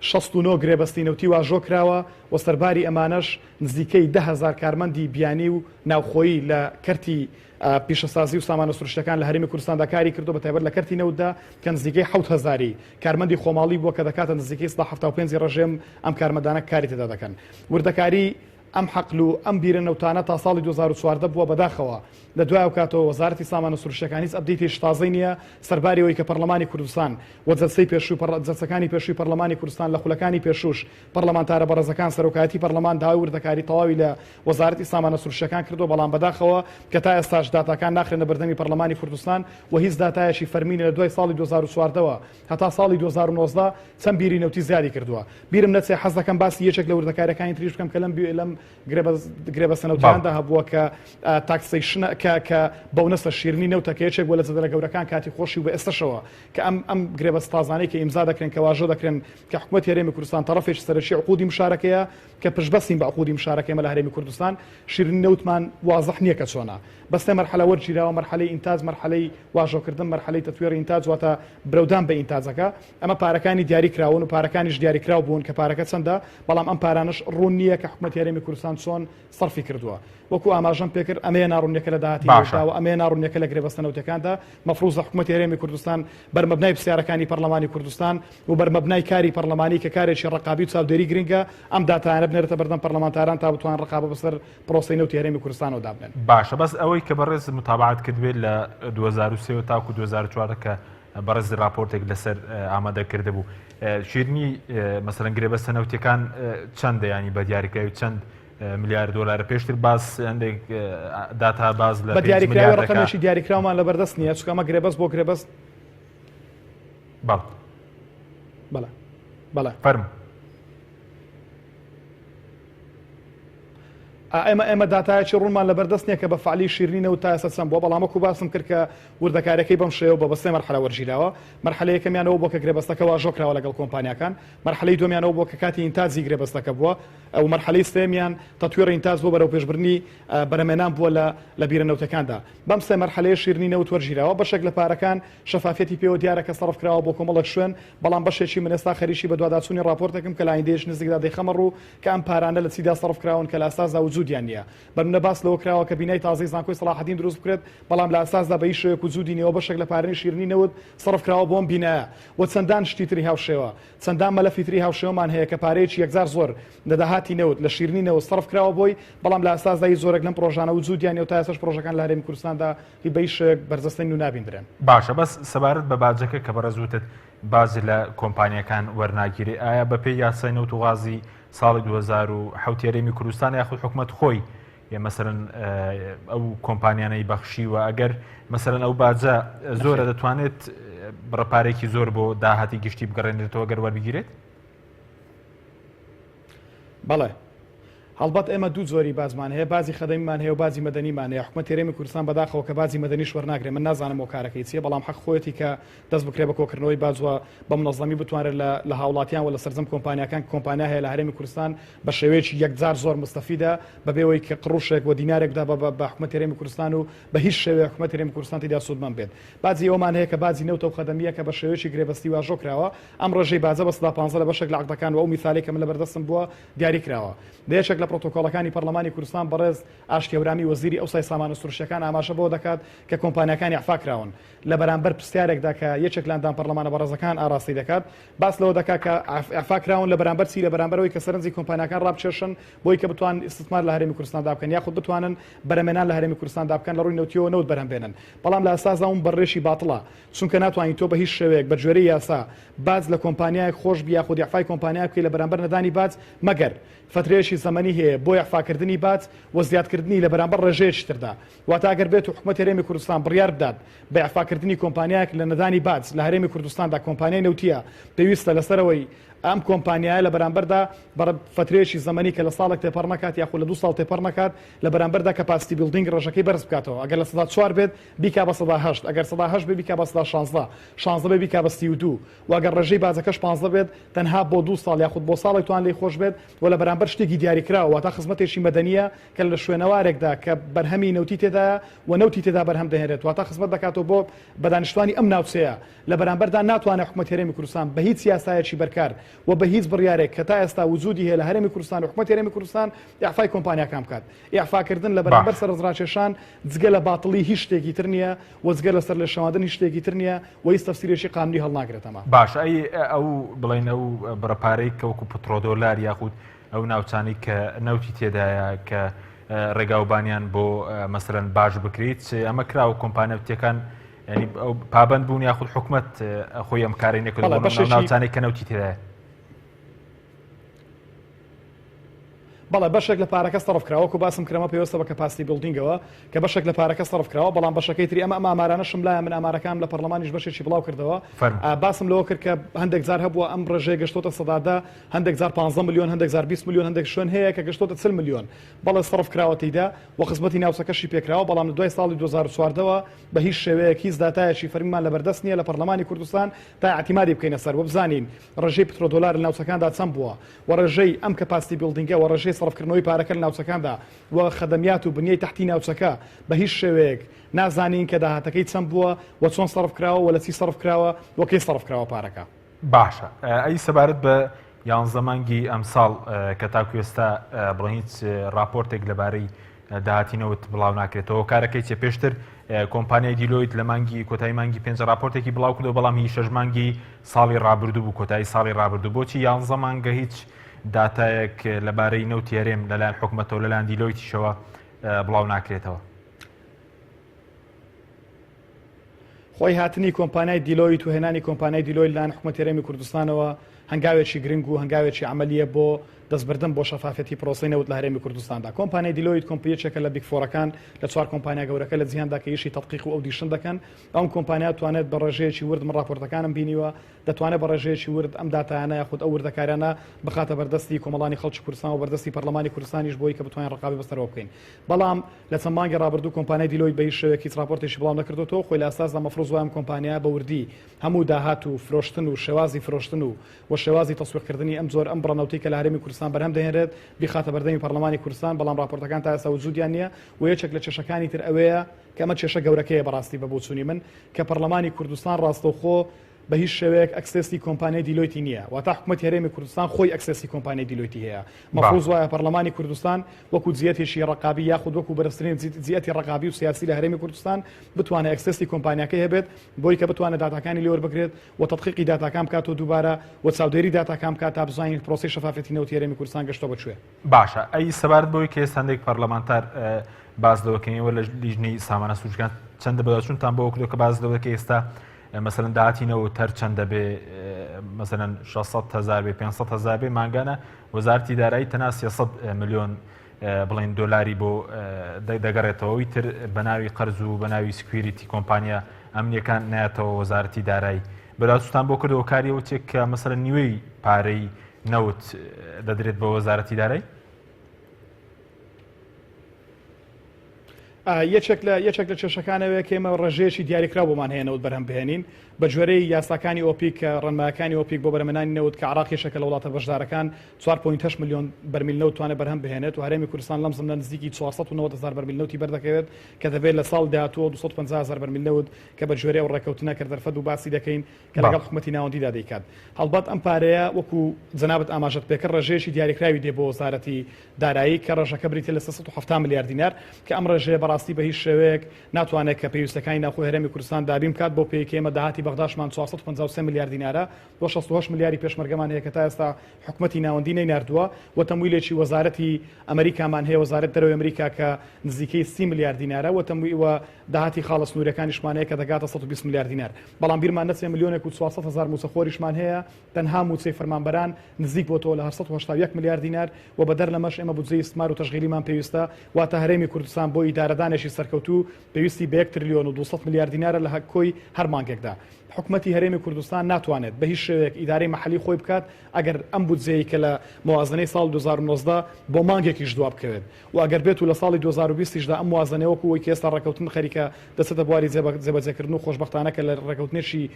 69 گرێبەستی نەوتی واژۆ کراوە و سەرباری ئەمانەش نزیکەی 10,000 کارمەندی بیانی و ناوخۆیی لە کەرتی پیشەسازی و سامانە سروشتیەکان لە هەرێمی کوردستاندا کاری کردووە بە تایبەت لە کەرتی نەوتدا کە نزیکەی 7 هەزاری کارمەندی خۆماڵی بووە کە دەکاتە نزیکەی 75 ڕژێم ئەم کارمەندانە کاری تێدا دەکەن وردەکاری. ئەم حەقل و ئەم بیرە نەوتانە تا ساڵی 2014 بووە بەداخەوە لە دوای ئەو کاتەوە وەزارەتی سامانە سروشتیەکان هیچ update ێکی تازەی نییە سەرباری ئەوەی کە پەرلەمانی کوردستان و جەلسەی پێشوو جەلسەکانی پێشووی پەرلەمانی کوردستان لە خولەکانی پێشووش پەرلەمانتارە بەڕێزەکان سەرۆکایەتی پەرلەمان داوای وردەکاری تەواوی لە وەزارەتی سامانە سروشتیەکان کردووە بەڵام بەداخەوە کە تا ئێستاش داتاکان ناخرێنە بەردەمی پەرلەمانی کوردستان و هیچ داتایەکی فەرمی لە دوای ساڵی 2014 وە هەتا ساڵی 2019 چەند بیری نەوتی زیادی کردووە بیرم نەچێ حەز دەکەم باسی یەکێک لە وردەکاریەکانی تریش بکەم کە لەم لەم گرێبەستە نەوتیاندا هەبووە کە taxation ە کە کە bonus ە شیرنی نەوتە کە یەکێک بووە لە جەدەلە گەورەکان کاتی خۆشی و بە ئێستەشەوە کە ئەم ئەم گرێبەست تازانەی کە ئیمزا دەکرێن کە واژۆ دەکرێن کە حکوومەت هەرێمی کوردستان تەڕەفێکی سەرەکی عقودی مشارەکەیە کە پشتبەستین بە عقودی مشارەکە ئێمە لە هەرێمی کوردستان شیرنی نەوتمان وازح نییە کە چۆنە بە سێ مەرحەلە وەرگیراوە مەرحەلەی ئینتاج مەرحەلەی واژۆکردن مەرحەلەی تەتویڕی ئینتاج واتە برەودان بە ئینتاجەکە ئەمە پارەکانی دیاری کراون و پارەکانیش دیاریکراو بوون کە پارەکە چەندە، بەڵام ئەم پارانەش ڕوون نییە کە حکومەتی هەرێمی کوردستان چۆن سەرفی کردووە. وەکو ئاماژەم پێکرد ئەمەیە ناڕوونیەکە لە داهاتی باشە. نەوتدا و ئەمەیە ناڕوونیەکە لە گرێبەستە نەوتیەکاندا. مەفروزە حکومەتی هەرێمی کوردستان بەرمەبنای پرسیارەکانی پەرلەمانی کوردستان و بەرمەبنای کاری پەرلەمانی کە کارێکی ڕەقابی و چاودێری گرنگە ئەم داتایانە بنێرێتە بەردەم پەرلەمانتاران تا بتوانن ڕقابە بەسەر پرۆسەی نەوتی هەرێمی کوردستانەوە دابنێن. باشە بەس ئەوەی کە بەڕێز متابەعەت کردبێت لە 2003 وە تاکو 2014 کە بەڕێز راپۆرتێک لەسەر ئامادە کردبوو شیرنی مەسەلەن گرێبەستە نەوتیەکان چەندە ینی بە دیاریکراوی چەند ملیار دۆلارە پێشتر باس هەندێک داتا باز لە بە دیاریکراوی ڕقمێکی دیاریکراومان لەبەردەست نییە چونکە ئەمە گرێبەست بۆ گرێبەست بەڵێ بەڵێ بەڵێ فەرموو ئێمە ئێمە داتایەکی ڕوونمان لەبەردەست نییە کە بە فعلی شیرنی نەوت تا ئێستا چەند بووە، بەڵام وەکو باسم کرد کە وردەکاریەکەی بەم شێوە بووە بە سێ مەرحەلە وەرگیراوە، مەرحەلەی یەکەمیان ئەوە بووە کە گرێبەستەکە واژۆ کراوە لەگەڵ کۆمپانیاکان، مەرحەلەی دووەمیان ئەوە بووە کە کاتی ئینتاجی گرێبەستەکە بووە و مەرحەلەی سێیەمیان تەتویڕی ئینتاج بۆ بەرەوپێشبردنی بەرهەمهێنان بووە لە لە بیرە نەوتەکاندا. بەم سێ مەرحەلەیە شیرنی نەوت وەرگیراوە، بەشێک لە پارەکان شەفافیەتی پێوە دیارە کە سەرف کراوە بۆ کۆمەڵێک شوێن، بەڵام بەشێکی من ئێستا خەریکی بەدواداچوونی ڕاپۆرتێکم کە لە ئایندەیەکی نزیکدا دەیخەمە ڕوو کە ئەم پارانە لە چیدا سەرف کراون کە لە ئەساسدا وجودیان نییە. بەنمونە باس لەوە کراوە کە بینای تازەی زانکۆی سەڵاحەدین دروست بکرێت، بەڵام لە ئەساسدا بە هیچ شێوەیەک وجودی نییە و بەشێک لە پارەی شیرنی نەوت سەرف کراوە بۆ ئەم بینایە و چەندان شتی تری هاوشێوە. چەندان مەلەفی تری هاوشێوەمان هەیە کە پارەیەکی یەکجار زۆر لە داهاتی نەوت، لە شیرنی نەوت سەرف کراوە بۆی، بەڵام لە ئەساسدا هیچ جۆرێک لەم پرۆژانە وجودیان نییە و تا ئێستاش پرۆژەکان لە هەرێمی کوردستاندا بە هیچ شێوەیەک بەرجەستە نین و نابیندرێن. باشە بەس سەبارەت بە باجەکە کە بەڕێز وتت باج لە کۆمپانیاکان وەرناگیرێ ئایا بەپێی یاسای نەوت و غازی ساڵی 2007 هەرێمی کوردستان یاخود حکومەت خۆی مەسەرەن ئەو کۆمپانیانەی بەخشیوە ئەگەر مەسەرەن ئەو باجە زۆرە دەتوانێت بڕەپارێکی زۆر بۆ داهاتی گشتی بگەڕێنێتەوە گەر وەربگیرێت؟ بەڵێ هەڵبەت ئێمە دوو جۆری باجمان هەیە، باجی خەدەمیمان هەیە و باجی مەدەنیمان هەیە، حکومەتی هەرێمی کوردستان بەداخەوە کە باجی مەدەنیش وەرناگرێ، من نازانم هۆکارەکەی چییە، بەڵام حەق خۆیەتی کە دەست بکرێ بە کۆکردنەوەی باج و بە مونەزەمی بتوانرێت لە لە هاوڵاتیان و لە سەرجەم کۆمپانیاکان کە کۆمپانیا هەیە لە هەرێمی کوردستان بە شێوەیەکی یەکجار زۆر موستەفیدە بەبێ ئەوەی کە قڕوشێک و دینارێک بدا بە بە حکومەتی هەرێمی کوردستان و بە هیچ شێوەیەک حکومەتی هەرێمی کوردستان تێیدا سوودمەند بێت. باجی ئەوەمان هەیە کە باجی نەوتە و خەدەمییە کە بە شێوەیەکی گرێبەستی واژۆ کراوە، ئەم ڕێژەی باجە بە 15% لە بەشێک لە عەقدەکان و ئەو میسالەی کە من لەبەردەستم بووە دیاری کراوە. لە یەکێک لە پرۆتۆکۆڵەکانی پەرلەمانی کوردستان بەڕێز ئاشتی هەورامی وەزیری ئەوسای سامانە سروشتیەکان ئاماژە بەوە دەکات کە کۆمپانیاکان ئیعفا کراون لە بەرامبەر پرسیارێکدا کە یەکێک لە ئەندام پەرلەمانە بەڕێزەکان ئاراستەی دەکات باس لەوە دەکات کە ئیعفا کراون لە بەرامبەر چی لە بەرامبەر ئەوەی کە سەرنجی کۆمپانیاکان ڕابکێشن بۆی کە بتوانن ئیستثمار لە هەرێمی کوردستاندا بکەن یاخود بتوانن بەرهەمێنان لە هەرێمی کوردستاندا بکەن لە ڕووی نەوتیەوە نەوت بەرهەم بێنن بەڵام لە ئەساسدا ئەم بڕێشی باتڵە چونکە ناتوانانی تۆ بە هیچ شێوەیەک بە گوێرەی یاسا باج لە کۆمپانیایەک خۆش بی یاخود ئیعفای کۆمپانیایەک بکەی لە بەرامبەر نەدانی باج مەگەر فەترەیەکی زەمەنی هەیە بۆ ئیعفاکردنی باج و زیادکردنی لە بەرامبەر ڕێژەیەکی تردا واتە ئەگەر بێت و حکومەتی هەرێمی کوردستان بڕیار بدات بە ئیعفاکردنی کۆمپانیایەک لە نەدانی باج لە هەرێمی کوردستاندا کۆمپانیای نەوتیە پێویستە لەسەرەوەی ئەم کۆمپانیایە لە بەرامبەردا بە فەترەیەکی زەمەنی کە لە ساڵێک تێپەڕ نەکات یاخود لە دوو ساڵ تێپەڕ نەکات لە بەرامبەردا capacity building ڕێژەکەی بەرز بکاتەوە ئەگەر 4% بێت بیکا بە 8% ئەگەر 8% بێ بیکا بە 16 16 بێ بیکا بە 32 و ئەگەر ڕێژەی باجەکەش 15 بێت تەنها بۆ دوو ساڵ یاخود بۆ ساڵێک توان لێی خۆش بێت و لە بەرامبەر شتێکی دیاریکراوە واتە خزمەتێکی مەدەنییە کە لە شوێنەوارێکدا کە بەرهەمی نەوتی تێدایە و نەوتی تێدا بەرهەم دەهێنرێت واتە خزمەت دەکاتەوە بۆ بە دانیشتوانی ئەم ناوچەیە لە بەرامبەردا ناتوانێت حکومەتی هەرێمی کوردستان بە هیچ یاسایەکی بەرکار و بە هیچ بڕیارێک کە تا ئێستا وجودی هەیە لە هەرێمی کوردستان و حکومەتی هەرێمی کوردستان ئیعفای کۆمپانیاکان بکات ئیعفاکردن لە بەرامبەر باش. سەرنجڕاکێشان جگە لە باتڵی هیچ شتێکی تر نییە و جگە لە سەرلێشێواندن هیچ شتێکی تر نییە و هیچ تەفسیرێکی قانونی هەڵناگرێت ئەمە. باشە ئەی ئەو بڵێین ئەو بڕە پارەی کە وەکو پترۆدۆلار یاخود. ئەو ناوچانەی کە نەوتی تێدایە کە ڕێگاوبانیان بۆ مەسەلەن باش بکریت ئەمە کراوە کۆمپانیا نەوتیەکان ینی پابند بوون یاخود حکومت خۆی ئەم کاری نەکرد ناوچانەی کە نەوتی تێدایە. بەڵێ بەشێک لە پارەکە سەرف کراوە وەکو باسم کرد ئەمە پەیوەستە بە capacity building ەوە کە بەشێک لە پارەکە سەرف کراوە بەڵام بەشەکەی تری ئەمە ئەم ئامارانەشم لایە من ئامارەکانم لە پەرلەمانیش بەشێکی بڵاو کردەوە باسم لەوە کرد کە هەندێک جار هەبووە ئەم ڕێژەیە گەشتۆتە 10% هەندێک جار 15 ملیۆن هەندێک جار 20 ملیۆن هەندێک شوێن هەیە کە گەشتۆتە 40 ملیۆن بەڵێ سەرف کراوە تێیدا و خزمەتی ناوچەکەشی پێکراوە بەڵام لە دوای ساڵی 2014ەوە بە هیچ شێوەیەک هیچ داتایەکی فەرمیمان لەبەردەست نییە لە پەرلەمانی کوردستان تا ئیعتیمادی بکەینە سەر و بزانین ڕێژەی پترۆدۆلار لە ناوچەکاندا چەند بووە و ڕێژەی ئەم capacity building ە و ڕێژەی سەرفکردنەوەی پارەکە لە ناوچەکاندا و خەدەمیات و بنیەی تەحتی ناوچەکە بە هیچ شێوەیەک نازانین کە داهاتەکەی چەند بووە و چۆن سەرف کراوە و لە چی سەرف کراوە و کەی سەرف کراوە پارەکە. باشە ئەی سەبارەت بە یانزە مانگی ئەمساڵ کە تاکو ئێستا بڵێن هیچ ڕاپۆرتێک لەبارەی داهاتی نەوت بڵاو ناکرێتەوە کارەکەی چێ پێشتر کۆمپانیای دیلۆیت لە مانگی کۆتایی مانگی پێنج راپۆرتێکی بڵاو کردەوە بەڵام هی شەش مانگی ساڵی ڕابردوو بوو کۆتایی ساڵی ڕابردوو بۆچی یانزە مانگە هیچ داتایەک لەبارەی نەوتی هەرێم لەلایەن حکومەتەوە لەلایەن دیلۆیتیشەوە بڵاو ناکرێتەوە. خۆی هاتنی کۆمپانیای دیلۆیت و هێنانی کۆمپانیای دیلۆیت لەلایەن حکومەتی هەرێمی کوردستانەوە هەنگاوێکی گرنگ و هەنگاوێکی عەمەلییە بۆ دەستبردن بۆ شەفافیەتی پرۆسەی نەوت لە هەرێمی کوردستاندا. کۆمپانیای دیلۆیت کۆمپیەکێکە لە Big Four ەکان لە چوار کۆمپانیا گەورەکە لە جیهاندا کە ئیشی تەدقیق و audition دەکەن. ئەم کۆمپانیا توانێت بە ڕێژەیەکی ورد من ڕاپۆرتەکانم بینیوە دەتوانێت بە ڕێژەیەکی ورد ئەم داتایانە یاخود ئەو وردەکاریانە بخاتە بەردەستی کۆمەڵانی خەڵکی کوردستان و بەردەستی پەرلەمانی کوردستانیش بۆی کە بتوانین ڕقابی بەسەرەوە بکەین. بەڵام لە چەند مانگی ڕابردوو کۆمپانیای دیلۆیت بە هیچ شێوەیەک هیچ ڕاپۆرتێکی بڵاو نەکردۆتەوە، خۆی لە ئەساسدا مەفروز وایە ئەم کۆمپانیایە بە وردی هەموو داهات و فرۆشتن و شێوازی فرۆشتن و و شێوازی تەسویق کردنی ئەم جۆر ئەم بڕە نەوتەی کە لە هەرێمی کوردستان بەرهەم دەهێنرێت بیخاتە بەردەمی پەرلەمانی کوردستان، بەڵام ڕاپۆرتەکان تا ئێستا وجودیان نییە و یەکێک لە کێشەکانی تر ئەوەیە کە ئەمە کێشە گەورەکەیە بەڕاستی بە بۆچوونی من کە پەرلەمانی کوردستان ڕاستەوخۆ بە هیچ شێوەیەک access ی کۆمپانیای دیلۆیتی نییە، واتە حکومەتی هەرێمی کوردستان خۆی access ی کۆمپانیای دیلۆیتی هەیە. مەفروز وایە پەرلەمانی کوردستان وەکو جیەتێکی ڕەقابی یاخود وەکو بەرزترین جیەتی ڕەقابی و سیاسی لە هەرێمی کوردستان بتوانێت access ی کۆمپانیاکەی هەبێت بۆی کە بتوانێت داتاکانی لێ وەربگرێت و تەدقیقی داتاکان بکات و دووبارە و چاودێری داتاکان بکات تا بزانین پرۆسەی شەفافیەتی نەوتی هەرێمی کوردستان گەشتووە بە کوێ. باشە ئەی سەبارەت بەوەی کە ئێستا هەندێک پەرلەمانتار باس لەوە کەن ئێوە لە لیژنەی سامانە سروشتیەکان چەندە بەدواچوونتان بۆ کردووە کە باس لەوە دەکەن ئێستا مەسەلەن داهاتی نەوت هەر چەندە بێ مەسەلەن 600 هزار بێ 500 هزار بێ مانگانە وەزارتی دارایی تەنها 300 ملیۆن بڵێن دۆلاری بۆ دەگەڕێتەوە تر بە ناوی قەرز و بە ناوی security کۆمپانیا ئەمنیەکان نایەتەوە وەزارەتی دارایی بەداچوتان بۆ کردەوە کاریەوە چێک کە مەسەلەن نیوەی پارەی نەوت دەدرێت بە وەزارەتی دارایی؟ یەکێک لە یەکێک لە کێشەکان ئەوەیە کە ئێمە ڕێژەیەکی دیاریکراو بۆمان هەیە نەوت بەرهەم بهێنین بە گوێرەی یاساکانی ئۆپیک کە ڕێنمایەکانی ئۆپیک بۆ بەرهەمهێنانی نەوت کە عێراق یەکێکە لە وڵاتە بەشدارەکان 4.8 ملیۆن بەرمیل نەوت توانێت بەرهەم بهێنێت و هەرێمی کوردستان لەم زمنە نزیکی 490 هەزار بەرمیل نەوتی بەردەکەوێت کە دەبێت لە ساڵ داهاتووە 250 هەزار بەرمیل نەوت کە بە گوێرەی ئەو ڕێککەوتنە کە دەرفەت بوو باسی دەکەین کە لەگەڵ حکومەتی ناوەندیدا دەیکات. هەڵبەت ئەم پارەیە وەکو جەنابت ئاماژەت پێکرد ڕێژەیەکی دیاریکراوی دێ بۆ وەزارەتی دارایی کە ڕێژەکە بریتیە لە 370 ملیار دینار کە ئەم ڕێژەیە بەڕاستی بە هیچ شێوەیەک ناتوانێت کە پێویستەکانی ناوخۆی هەرێمی کوردستان دابین بکات بەو پێیەی کە ئێمە داهاتی بەغداشمان 453 ملیار دینارە و 68 ملیاری پێشمەرگەمان هەیە کە تا ئێستا حکومەتی ناوەندی نەیناردووە و تەمویلێکی وەزارەتی ئەمریکامان هەیە وەزارەت دەرەوەی ئەمریکا کە نزیکەی 30 ملیار دینارە و تەمویل و داهاتی خاڵە سنووریەکانیشمان هەیە کە دەگاتە 120 ملیار دینار بەڵام بیرمان نەچێ ملیۆنێک و 400 هەزار مووچەخۆریشمان هەیە تەنها مووچەی فەرمانبەران نزیک بۆتەوە لە 881 ملیار دینار و بەدەر لەمەش ئێمە بودجەی ئیستمار و تەشغیلیمان پێویستە واتە هەرێمی کوردستان بۆ ئیدارەدانێکی سەرکەوتوو پێویستی بە 1 ترلیۆن و 200 ملیار دینارە لە کۆی هەر مانگێکدا. حکومەتی هەرێمی کوردستان ناتوانێت بە هیچ شێوەیەک ئیدارەی مەحەلی خۆی بکات ئەگەر ئەم بودجەیەی کە لە موازنەی ساڵی 2019 بۆ مانگێکیش دوا بکەوێت و ئەگەر بێت و لە ساڵی 2020 یشدا ئەم موازنەیە وەکو ئەوەی کە ئێستا ڕێکەوتن خەریکە دەچێتە بواری جێبەجێکردن و خۆشبەختانە کە لە ڕێکەوتنێکی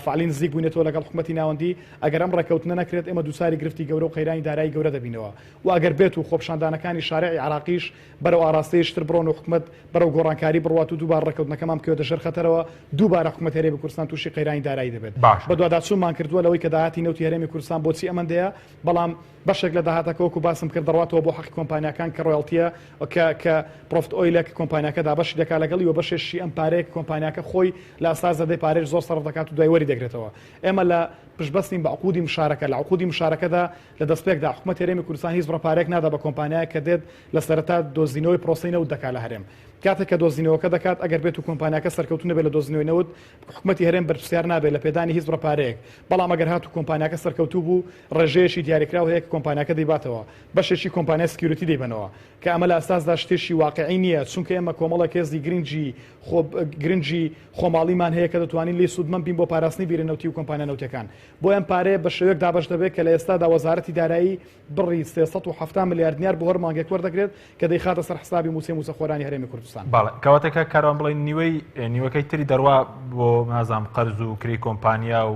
فەعلی نزیک بووینەتەوە لەگەڵ حکومەتی ناوەندی ئەگەر ئەم ڕێکەوتنە نەکرێت ئێمە دووچاری گرفتی گەورە و قەیرانی دارایی گەورە دەبینەوە و ئەگەر بێت و خۆپیشاندانەکانی شارعی عێراقیش بەرەو ئاراستەیەکی تر بڕۆن و حکومەت بەرەو گۆڕانکاری بڕوات و دووبارە ڕێکەوتنەکەمان بکەوێتە ژێر خەتەرەوە دووبارە حکومەتی هەرێمی کوردستان تووشی قەیران. قەیرانی دارایی دەبێت. باشە. بەدواداچوونمان کردووە لەوەی کە داهاتی نەوتی هەرێمی کوردستان بۆچی ئەمەندەیە، بەڵام بەشێک لە داهاتەکە وەکو باسم کرد دەڕواتەوە بۆ حەقی کۆمپانیاکان کە royalty ە کە کە profit oil ە کە کۆمپانیاکە دابەشی دەکات لەگەڵی و بەشێشی ئەم پارەیە کە کۆمپانیاکە خۆی لە ئەساسدا دەی پارەیش زۆر سەرف دەکات و دوای وەری دەگرێتەوە. ئێمە لە پشتبەستین بە عقودی مشارەکە، لە عقودی مشارەکەدا لە دەستپێکدا حکومەتی هەرێمی کوردستان هیچ بڕە پارەیەک نادا بە کۆمپانیایەک کە دێت لە سەرەتا دۆزینەوەی پرۆسەی نەوت دەکات لە هەرێم. کاتێک کە دۆزینەوەکە دەکات ئەگەر بێت و کۆمپانیاکە سەرکەوتوو نەبێت لە دۆزینەوەی نەوت حکومەتی هەرێم بەرپرسیار نابێت لە پێدانی هیچ بڕە پارەیەک، بەڵام ئەگەر هاتوو کۆمپانیاکە سەرکەوتوو بوو ڕێژەیەکی دیاریکراو هەیە کە کۆمپانیاکە دەیباتەوە بەشێکی کۆمپانیای security دەیبەنەوە کە ئەمە لە ئەساسدا شتێکی واقعی نییە چونکە ئێمە کۆمەڵێک هێزی گرنگی خۆ گرنگی خۆماڵیمان هەیە کە دەتوانین لێی سوودمەند بین بۆ پاراستنی بیرە نەوتی و کۆمپانیا نەوتیەکان بۆ ئەم پارەیە بە شێوەیەک دابەش دەبێت کە لە ئێستادا وەزارەتی دارایی بڕی 370 ملیار دینار بۆ هەر مانگێک وەردەگرێت کە دەیخاتە سەر حسابی مووچەی مووچەخۆرانی هەرێمی کوردستان. بەڵێ کەواتە کاک کاروان بڵێین نیوەی نیوەکەی تری دەڕوا بۆ نازانم قەرز و کرێی کۆمپانیا و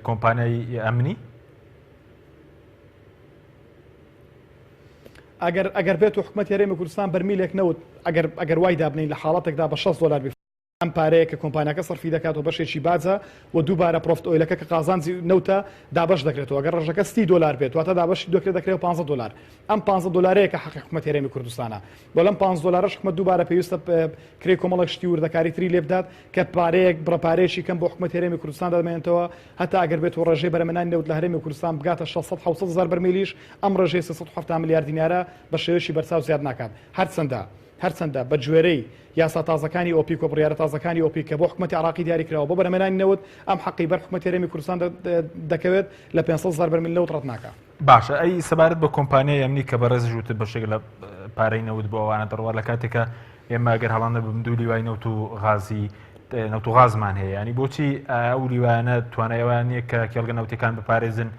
کۆمپانیای ئەمنی؟ ئەگەر ئەگەر بێت و حکومەتی هەرێمی کوردستان بەرمیلێک نەوت ئەگەر ئەگەر وای دابنین لە حاڵەتێکدا بە 60 دلار ئەم پارەیە کە کۆمپانیاکە سەرفی دەکات و بەشێکی باجە و دووبارە profit oil ەکە کە قازانجی نەوتە دابەش دەکرێتەوە گەر ڕێژەکە 30 دلار بێت واتە دابەشی دەکرێت دەکرێت 15 دلار ئەم 15 دلارەیە کە حەقی حکومەت هەرێمی کوردستانە بۆ لەم 15 دلارەش حکومەت دووبارە پێویستە کرێی کۆمەڵێک شتی وردەکاری تری لێ بدات کە پارەیەک بڕە پارەیەکی کەم بۆ حکومەت هەرێمی کوردستان دەمێنێتەوە هەتا ئەگەر بێت و ڕێژەی بەرهەمهێنانی نەوت لە هەرێمی کوردستان بگاتە 600 700 هەزار بەرمیلیش ئەم ڕێژەی 370 ملیار دینارە بە شێوەیەکی بەرچاو زیاد ناکات هەرچەندە هەرچەندە بە گوێرەی یاسا تازەکانی ئۆپیک و بڕیارە تازەکانی ئۆپیک کە بۆ حکومەتی عێراقی دیاری کراوە بۆ بەرهەمهێنانی نەوت ئەم حەقی بەر حکومەتی هەرێمی کوردستان دەکەوێت لە 500 هەزار بەرمیل نەوت ڕەت ناکا. باشە ئەی سەبارەت بە کۆمپانیای ئەمنی کە بەڕێزش وتت بەشێک لە پارەی نەوت بۆ ئەوانە دەڕوا لە کاتێکا ئێمە گەر هەڵە نەبم دوو لیوای نەوت و غازی نەوت و غازمان هەیە ینی بۆچی ئەو لیوایانە توانای ئەویان نییە کە کێڵگە نەوتەکان بپارێزن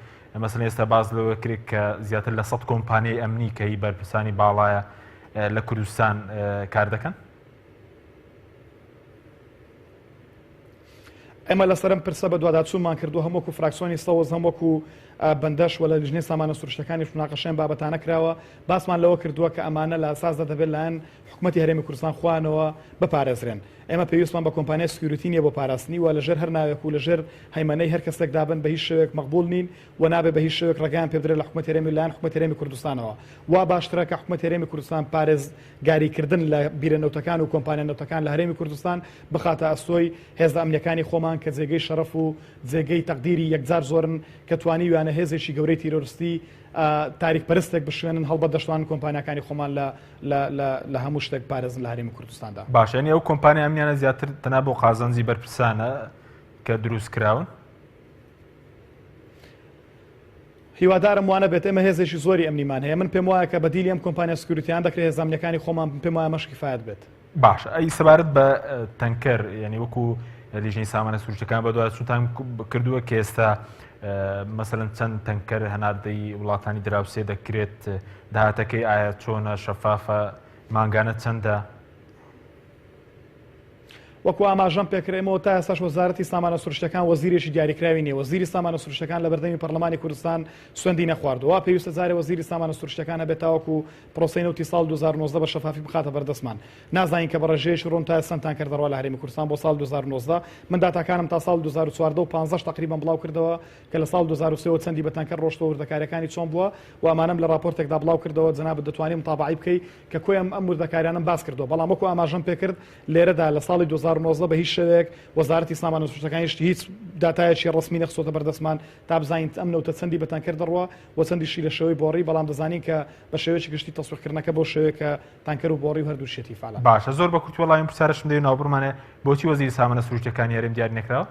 مەسەلەن ئێستا باس لەوە کرێت کە زیاتر لە 100 کۆمپانیای ئەمنی کە هی بەرپرسانی باڵایە لە کوردستان کار دەکەن؟ ئێمە لەسەر ئەم پرسە بەدواداچوونمان کردووە هەم وەکو فراکسیۆنی سەوز هەم وەکو بەندەش وە لە لیژنەی سامانە سروشتەکانیش مناقەشەی ئەم بابەتانە کراوە باسمان لەوە کردووە کە ئەمانە لە ئەساسدا دەبێت لایەن حکومەتی هەرێمی کوردستان خۆیانەوە بپارێزرێن ئێمە پێویستمان بە کۆمپانیای security نییە بۆ پاراستنی و لەژێر هەر ناوێک و لەژێر هەیمەنەی هەر کەسێکدا بن بە هیچ شێوەیەک مەقبوول نین و نابێ بە هیچ شێوەیەک ڕێگایان پێ بدرێت لە حکومەتی هەرێمی لایەن حکومەتی هەرێمی کوردستانەوە. وا باشترە کە حکومەتی هەرێمی کوردستان پارێزگاری کردن لە بیرە نەوتەکان و کۆمپانیا نەوتەکان لە هەرێمی کوردستان بخاتە ئەستۆی هێزە ئەمنیەکانی خۆمان کە جێگەی شەرەف و جێگەی تەقدیری یەکجار زۆرن کە توانیویانە هێزێکی گەورەی تیرۆرستی تاریک پەرستێک بشوێنن هەڵبەت دەشتوانن کۆمپانیاکانی خۆمان لە لە لە لە هەموو شتێک بپارێزن لە هەرێمی کوردستاندا. باشە یانی ئەو کۆمپانیا ئەمنیانە زیاتر تەنها بۆ قازانجی بەرپرسانە کە دروست کراون؟ هیوادارم وانەبێت ئێمە هێزێکی زۆری ئەمنیمان هەیە من پێم وایە کە بەدیلی ئەم کۆمپانیا security یان دەکرێت هێزە ئەمنیەکانی خۆمان پێم وایە مەش کیفایەت بێت. باشە ئەی سەبارەت بە تەنکەر یعنی وەکو لیژنەی سامانە سروشتەکان بەدواداچوونتان کردووە کە ئێستا مەسەلەن چەند تەنکەر هەناردەی وڵاتانی دراوسێ دەکرێت داهاتەکەی ئایا چۆنە شەفافە مانگانە چەندە؟ وەکو ئاماژەم پێکرد ئێمەوە تا ئێستاش وەزارەتی سامانە سروشتەکان وەزیرێکی دیاریکراوی نییە وەزیری سامانە سروشتەکان لە بەردەمی پەرلەمانی کوردستان سوێندی نەخواردووە پێویستە جارێ وەزیری سامانە سروشتەکان هەبێت تاوەکو پرۆسەی نەوتی ساڵ 2019 بە شەفافی بخاتە بەردەستمان نازانین کە بە ڕێژەیەکی ڕوون تا چەند تانکەر دەڕوا لە هەرێمی کوردستان بۆ ساڵ 2019 من داتاکانم تا ساڵ 2014 و 15 تقریبا بڵاو کردەوە کە لە ساڵ 2003 ەوە چەندی بە تانکەر ڕۆشتووە وردەکاریەکانی چۆن بووە و ئەمانەم لە ڕاپۆرتێکدا بڵاو کردەوە جەنابت دەتوانی متابعەی بکەی کە کۆی ئەم ئەم وردەکاریانەم باس کردووە بەڵام وەکو ئاماژەم پێکرد لێرەدا لە ساڵی 2019 بە هیچ شێوەیەک وەزارەتی سامانە سروشتەکانیش هیچ داتایەکی ڕەسمی نەخستۆتە بەردەستمان تا بزانین ئەم نەوتە چەندی بە تانکەر دەڕوا و چەندیشی لە شێوەی بۆڕی بەڵام دەزانین کە بە شێوەیەکی گشتی تەسویقکردنەکە بەو شێوەیە کە تانکەر و بۆڕی و هەردووشیەتی فعلا. باشە زۆر بە کورتی وەڵامی ئەم پرسیارەشم دەوێت ناوبڕمانە بۆچی وەزیری سامانە سروشتیەکانی هەرێم دیاری نەکراوە؟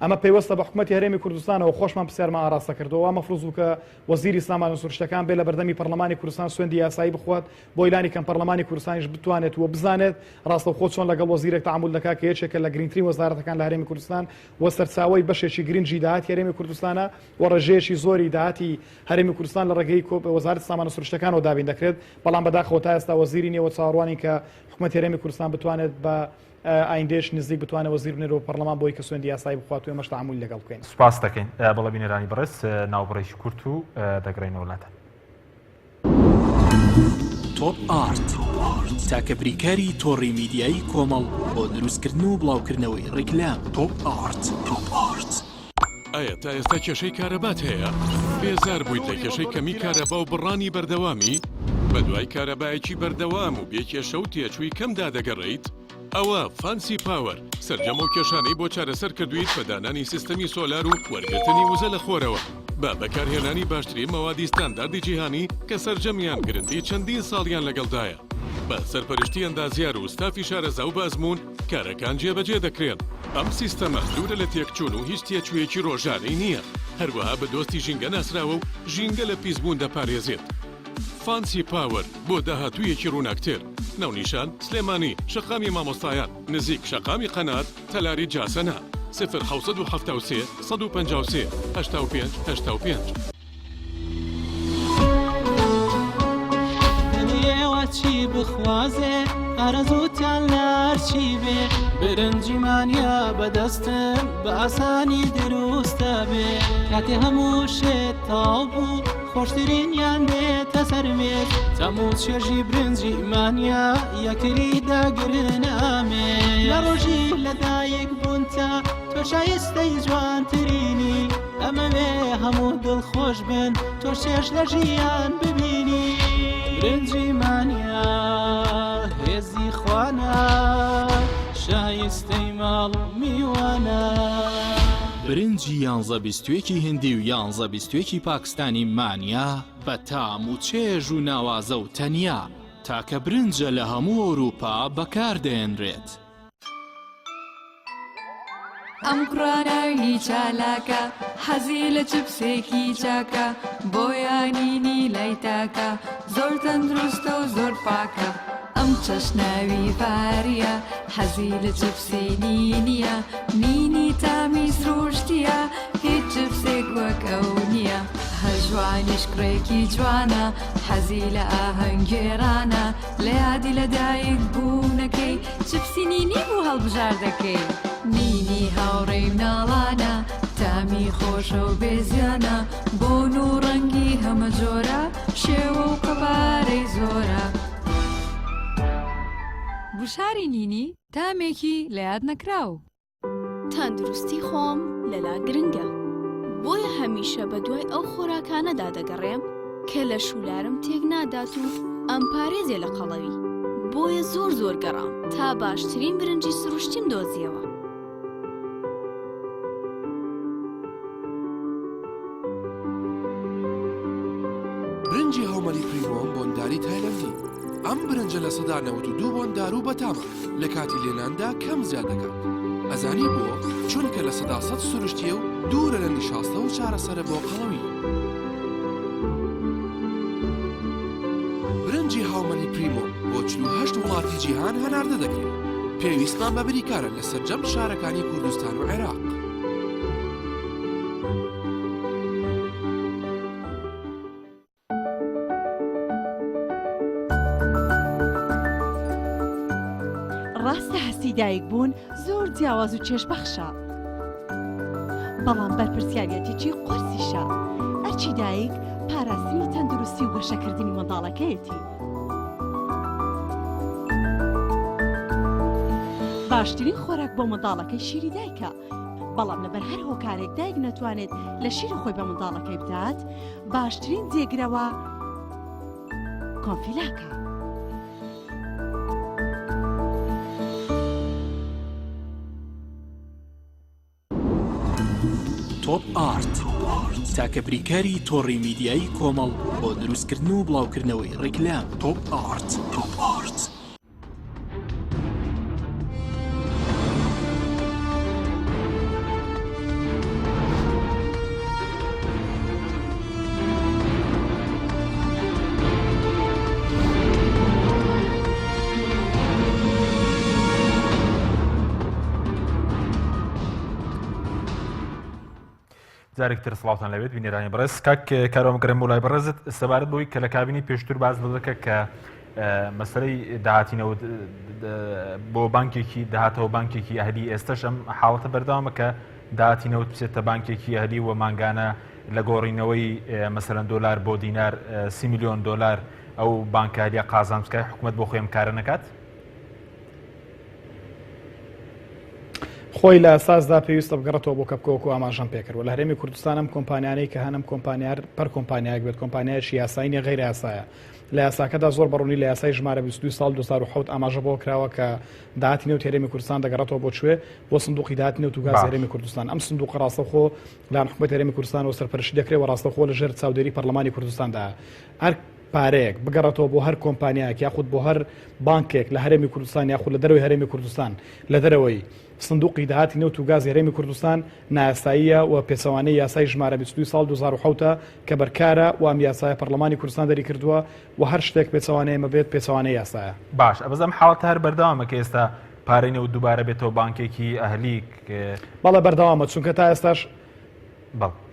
ئەمە پەیوەستە بە حکومەتی هەرێمی کوردستانەوە، خۆشمان پرسیارمان ئاراستە کردووە، وا مەفروز بوو کە وەزیری سامانە سروشتەکان بێ لە بەردەمی پەرلەمانی کوردستان سوێندی یاسایی بخوات، بۆی لانی کەم پەرلەمانی کوردستانیش بتوانێت و بزانێت ڕاستەوخۆ چۆن لەگەڵ وەزیرێک تەعامول دەکات کە یەکێکە لە گرنگترین وەزارەتەکان لە هەرێمی کوردستان و سەرچاوەی بەشێکی گرنگی داهاتی هەرێمی کوردستانە و ڕێژەیەکی زۆری داهاتی هەرێمی کوردستان لە ڕێگەی وەزارەتی سامانە سروشتەکانەوە دابین دەکرێت، بەڵام بەداخەوە تا ئێستا وەزیری نییە و چاوەڕوانین کە حکومەتی هەرێمی کوردستان بتوانێت بە ئایندەیەکی نزیک بتوانێت وەزیر بنێرێت بۆ پەرلەمان بۆی کە سوێندی یاسایی بخوات و ئێمەش تەعامولی لەگەڵ بکەین. سوپاست دەکەین. بەڵێ بینەرانی بەڕێز ناوبڕێکی کورت و دەگەڕێینەوە لاتان. تۆپ ئارت، تاکە بریکاری تۆڕی میدیایی کۆمەڵ بۆ دروستکردن و بڵاوکردنەوەی ڕیکلام. تۆپ ئارت. ئایا تا ئێستا کێشەی کارەبات هەیە؟ بێزار بوویت لە کێشەی کەمی کارەبا و بڕانی بەردەوامی؟ بەدوای کارەبایەکی بەردەوام و بێ کێشە و تێچووی کەمدا دەگەڕێیت؟ ئەوە فانسی پاوەر سەرجەم ئەو کێشانەی بۆ چارەسەر کردوویت بە دانانی سیستەمی سۆلار و وەرگرتنی وزە لە خۆرەوە بە بەکارهێنانی باشترین مەوادی ستانداردی جیهانی کە سەرجەمیان گرنتی چەندین ساڵیان لەگەڵدایە بە سەرپەرشتی ئەندازیار و ستافی شارەزا و بەئەزموون کارەکان جێبەجێ دەکرێن. ئەم سیستەمە دوورە لە تێکچوون و هیچ تێچوویەکی ڕۆژانەی نییە، هەروەها بە دۆستی ژینگە ناسراوە و ژینگە لە پیسبوون دەپارێزێت. فانسی پاوەر بۆ داهاتوویەکی ڕووناکتر. ناونیشان، سلێمانی، شەقامی مامۆستایان، نزیک شەقامی قەنات، تەلاری جاسەنە. 0773 153 85 85. دڵی ئێوە چی بخوازێ ئارەزووتان لە هەرچی بێ برنجی مانیا بەدەستم بە ئاسانی دروستە بێ کاتێ هەموو شێت تاو بوو خۆشترینیان دێتە سەر مێز تەم و چێژی برنجی مانیا یەکتری دەگرن ئامێ لە ڕۆژی لەدایک بوونتا تۆ شایستەی جوانترینی ئەمەوێ هەموو دڵخۆش بن تۆ چێژ لە ژیان ببینی برنجی مانیا هێزی خوانە شایستەی ماڵ و میوانە. برنجی یانزە بیستویەکی هندی و یانزە بیستویەکی پاکستانی مانیا بە تام و چێژ و ناوازە و تەنیا تاکە برنجە لە هەموو ئەوروپا بەکار دەهێنرێت. ئەم کوڕە ناوی چالاکە حەزی لە چپسێکی چاکە بۆیانینی لای تاکە زۆر تەندروستە و زۆر پاکە ئەم چەشناوی ڤاریە حەزی لە چپسی نینیە نینی تامی سروشتیە هیچ چپسێک وەک ئەو نییە هەژوانیش کوڕێکی جوانە حەزی لە ئاهەنگگێڕانە لە یادی لەدایک بوونەکەی چپسی نینی بوو هەڵبژاردەکەی. نینی هاوڕێی مناڵانە تامی خۆشە و بێ زیانە بۆن و ڕەنگی هەمە جۆرە شێوە و قەبارەی زۆرە. گوشاری نینی تامێکی لەیاد نەکراو. تەندروستی خۆم لەلا گرنگە بۆیە هەمیشە بەدوای ئەو خۆراکانەدا دەگەڕێم کە لەش و لارم تێک نادات و ئەمپارێزێ لە قەڵەوی بۆیە زۆر زۆر گەڕام تا باشترین برنجی سروشتیم دۆزیەوە. برنجی هاومەلی پریمۆم بۆنداری تایلەندی ئەم برنجە 92% بۆندار و بەتامە لە کاتی لێناندا کەم زیاد دەکات ئەزانی بۆ چونکە 100% سروشتیە و دوورە لە نیشاستە و چارەسەرە بۆ قەڵەوی برنجی هاومەلی پریمۆ بۆ 48 وڵاتی جیهان هەناردە دەکرێت پێویستمان بە بریکارە لە سەرجەم شارەکانی کوردستان و عێراق. ڕاستە هەستی دایک بوون زۆر جیاواز و چێژبەخشە بەڵام بەرپرسیارەتێکی قورسیشە ئەرچی دایک پاراستنی تەندروستی و گەشەکردنی منداڵەکەیەتی باشترین خۆراک بۆ منداڵەکەی شیری دایکە بەڵام لەبەر هەر هۆکارێک دایک نەتوانێت لە شیری خۆی بە منداڵەکەی بدات باشترین جێگرەوە کۆنفیلاکە. تۆپ ئارت تاکە بریکاری تۆڕی میدیایی کۆمەڵ بۆ دروستکردن و بڵاوکردنەوەی ڕیکلام. تۆپ ئارت. جارێک تر سڵاوتان لەبێت بینەرانی بەڕێز کاک کارۆم گەرم بۆ لای بەڕێزت سەبارەت بۆی کە لە کابینی پێشتر باز لە دەکە کە مەسەلەی داهاتی نەوت بۆ بانکێکی داهاتەوە بانکێکی ئەهلی ئێستش ئەم حاڵەتە بەردەوامە کە داهاتی نەوت بچێتە بانکێکی ئەهلی و مانگانە لە گۆڕینەوەی مەسەلەن دۆلار بۆ دینار سی ملیۆن دۆلار ئەو بانکاریە قازانج بکات حکومەت بۆ خۆی ئەم کارە نەکات؟ خۆی لە ئەساسدا پێویستە بگەڕێتەوە بۆ کەپکە وەکو ئاماژەم پێکرد و لە هەرێمی کوردستان ئەم کۆمپانیانەی کە هەن ئەم کۆمپانیا هەر کۆمپانیایەک بێت کۆمپانیایەکی یاسایی نیە غەیرە یاسایە لە یاساکەدا زۆر بەڕوونی لە یاسای ژمارە 22 ساڵ 2007 ئاماژە بۆ کراوە کە داهاتی نەوتی هەرێمی کوردستان دەگەڕێتەوە بۆ کوێ بۆ سندوقی داهاتی نەوت و گاز هەرێمی کوردستان ئەم سندوقە ڕاستەوخۆ لەلایەن حکومەتی هەرێمی کوردستانەوە سەرپەرشتی دەکرێت و ڕاستەوخۆ لەژێر چاودێری پەرلەمانی کوردستاندا هەر پارەیەک بگەڕێتەوە بۆ هەر کۆمپانیایەک یاخود بۆ هەر بانکێک لە هەرێمی کوردستان یاخود لە دەرەوەی هەرێمی کوردستان لە دەرەوەی سندوقی داهاتی نەوت و گازی هەرێمی کوردستان نایاساییە و پێچەوانەی یاسای ژمارە 22 ساڵ 2007 کە بەرکارە و ئەم یاسایە پەرلەمانی کوردستان دەریکردووە و هەر شتێک پێچەوانەی ئەمە بێت پێچەوانەی یاسایە. باشە بەس ئەم حاڵەتە هەر بەردەوامە کە ئێستا پارەی نەوت دووبارە بێتەوە بانکێکی ئەهلی؟ بەڵێ بەردەوامە چونکە تا ئێستاش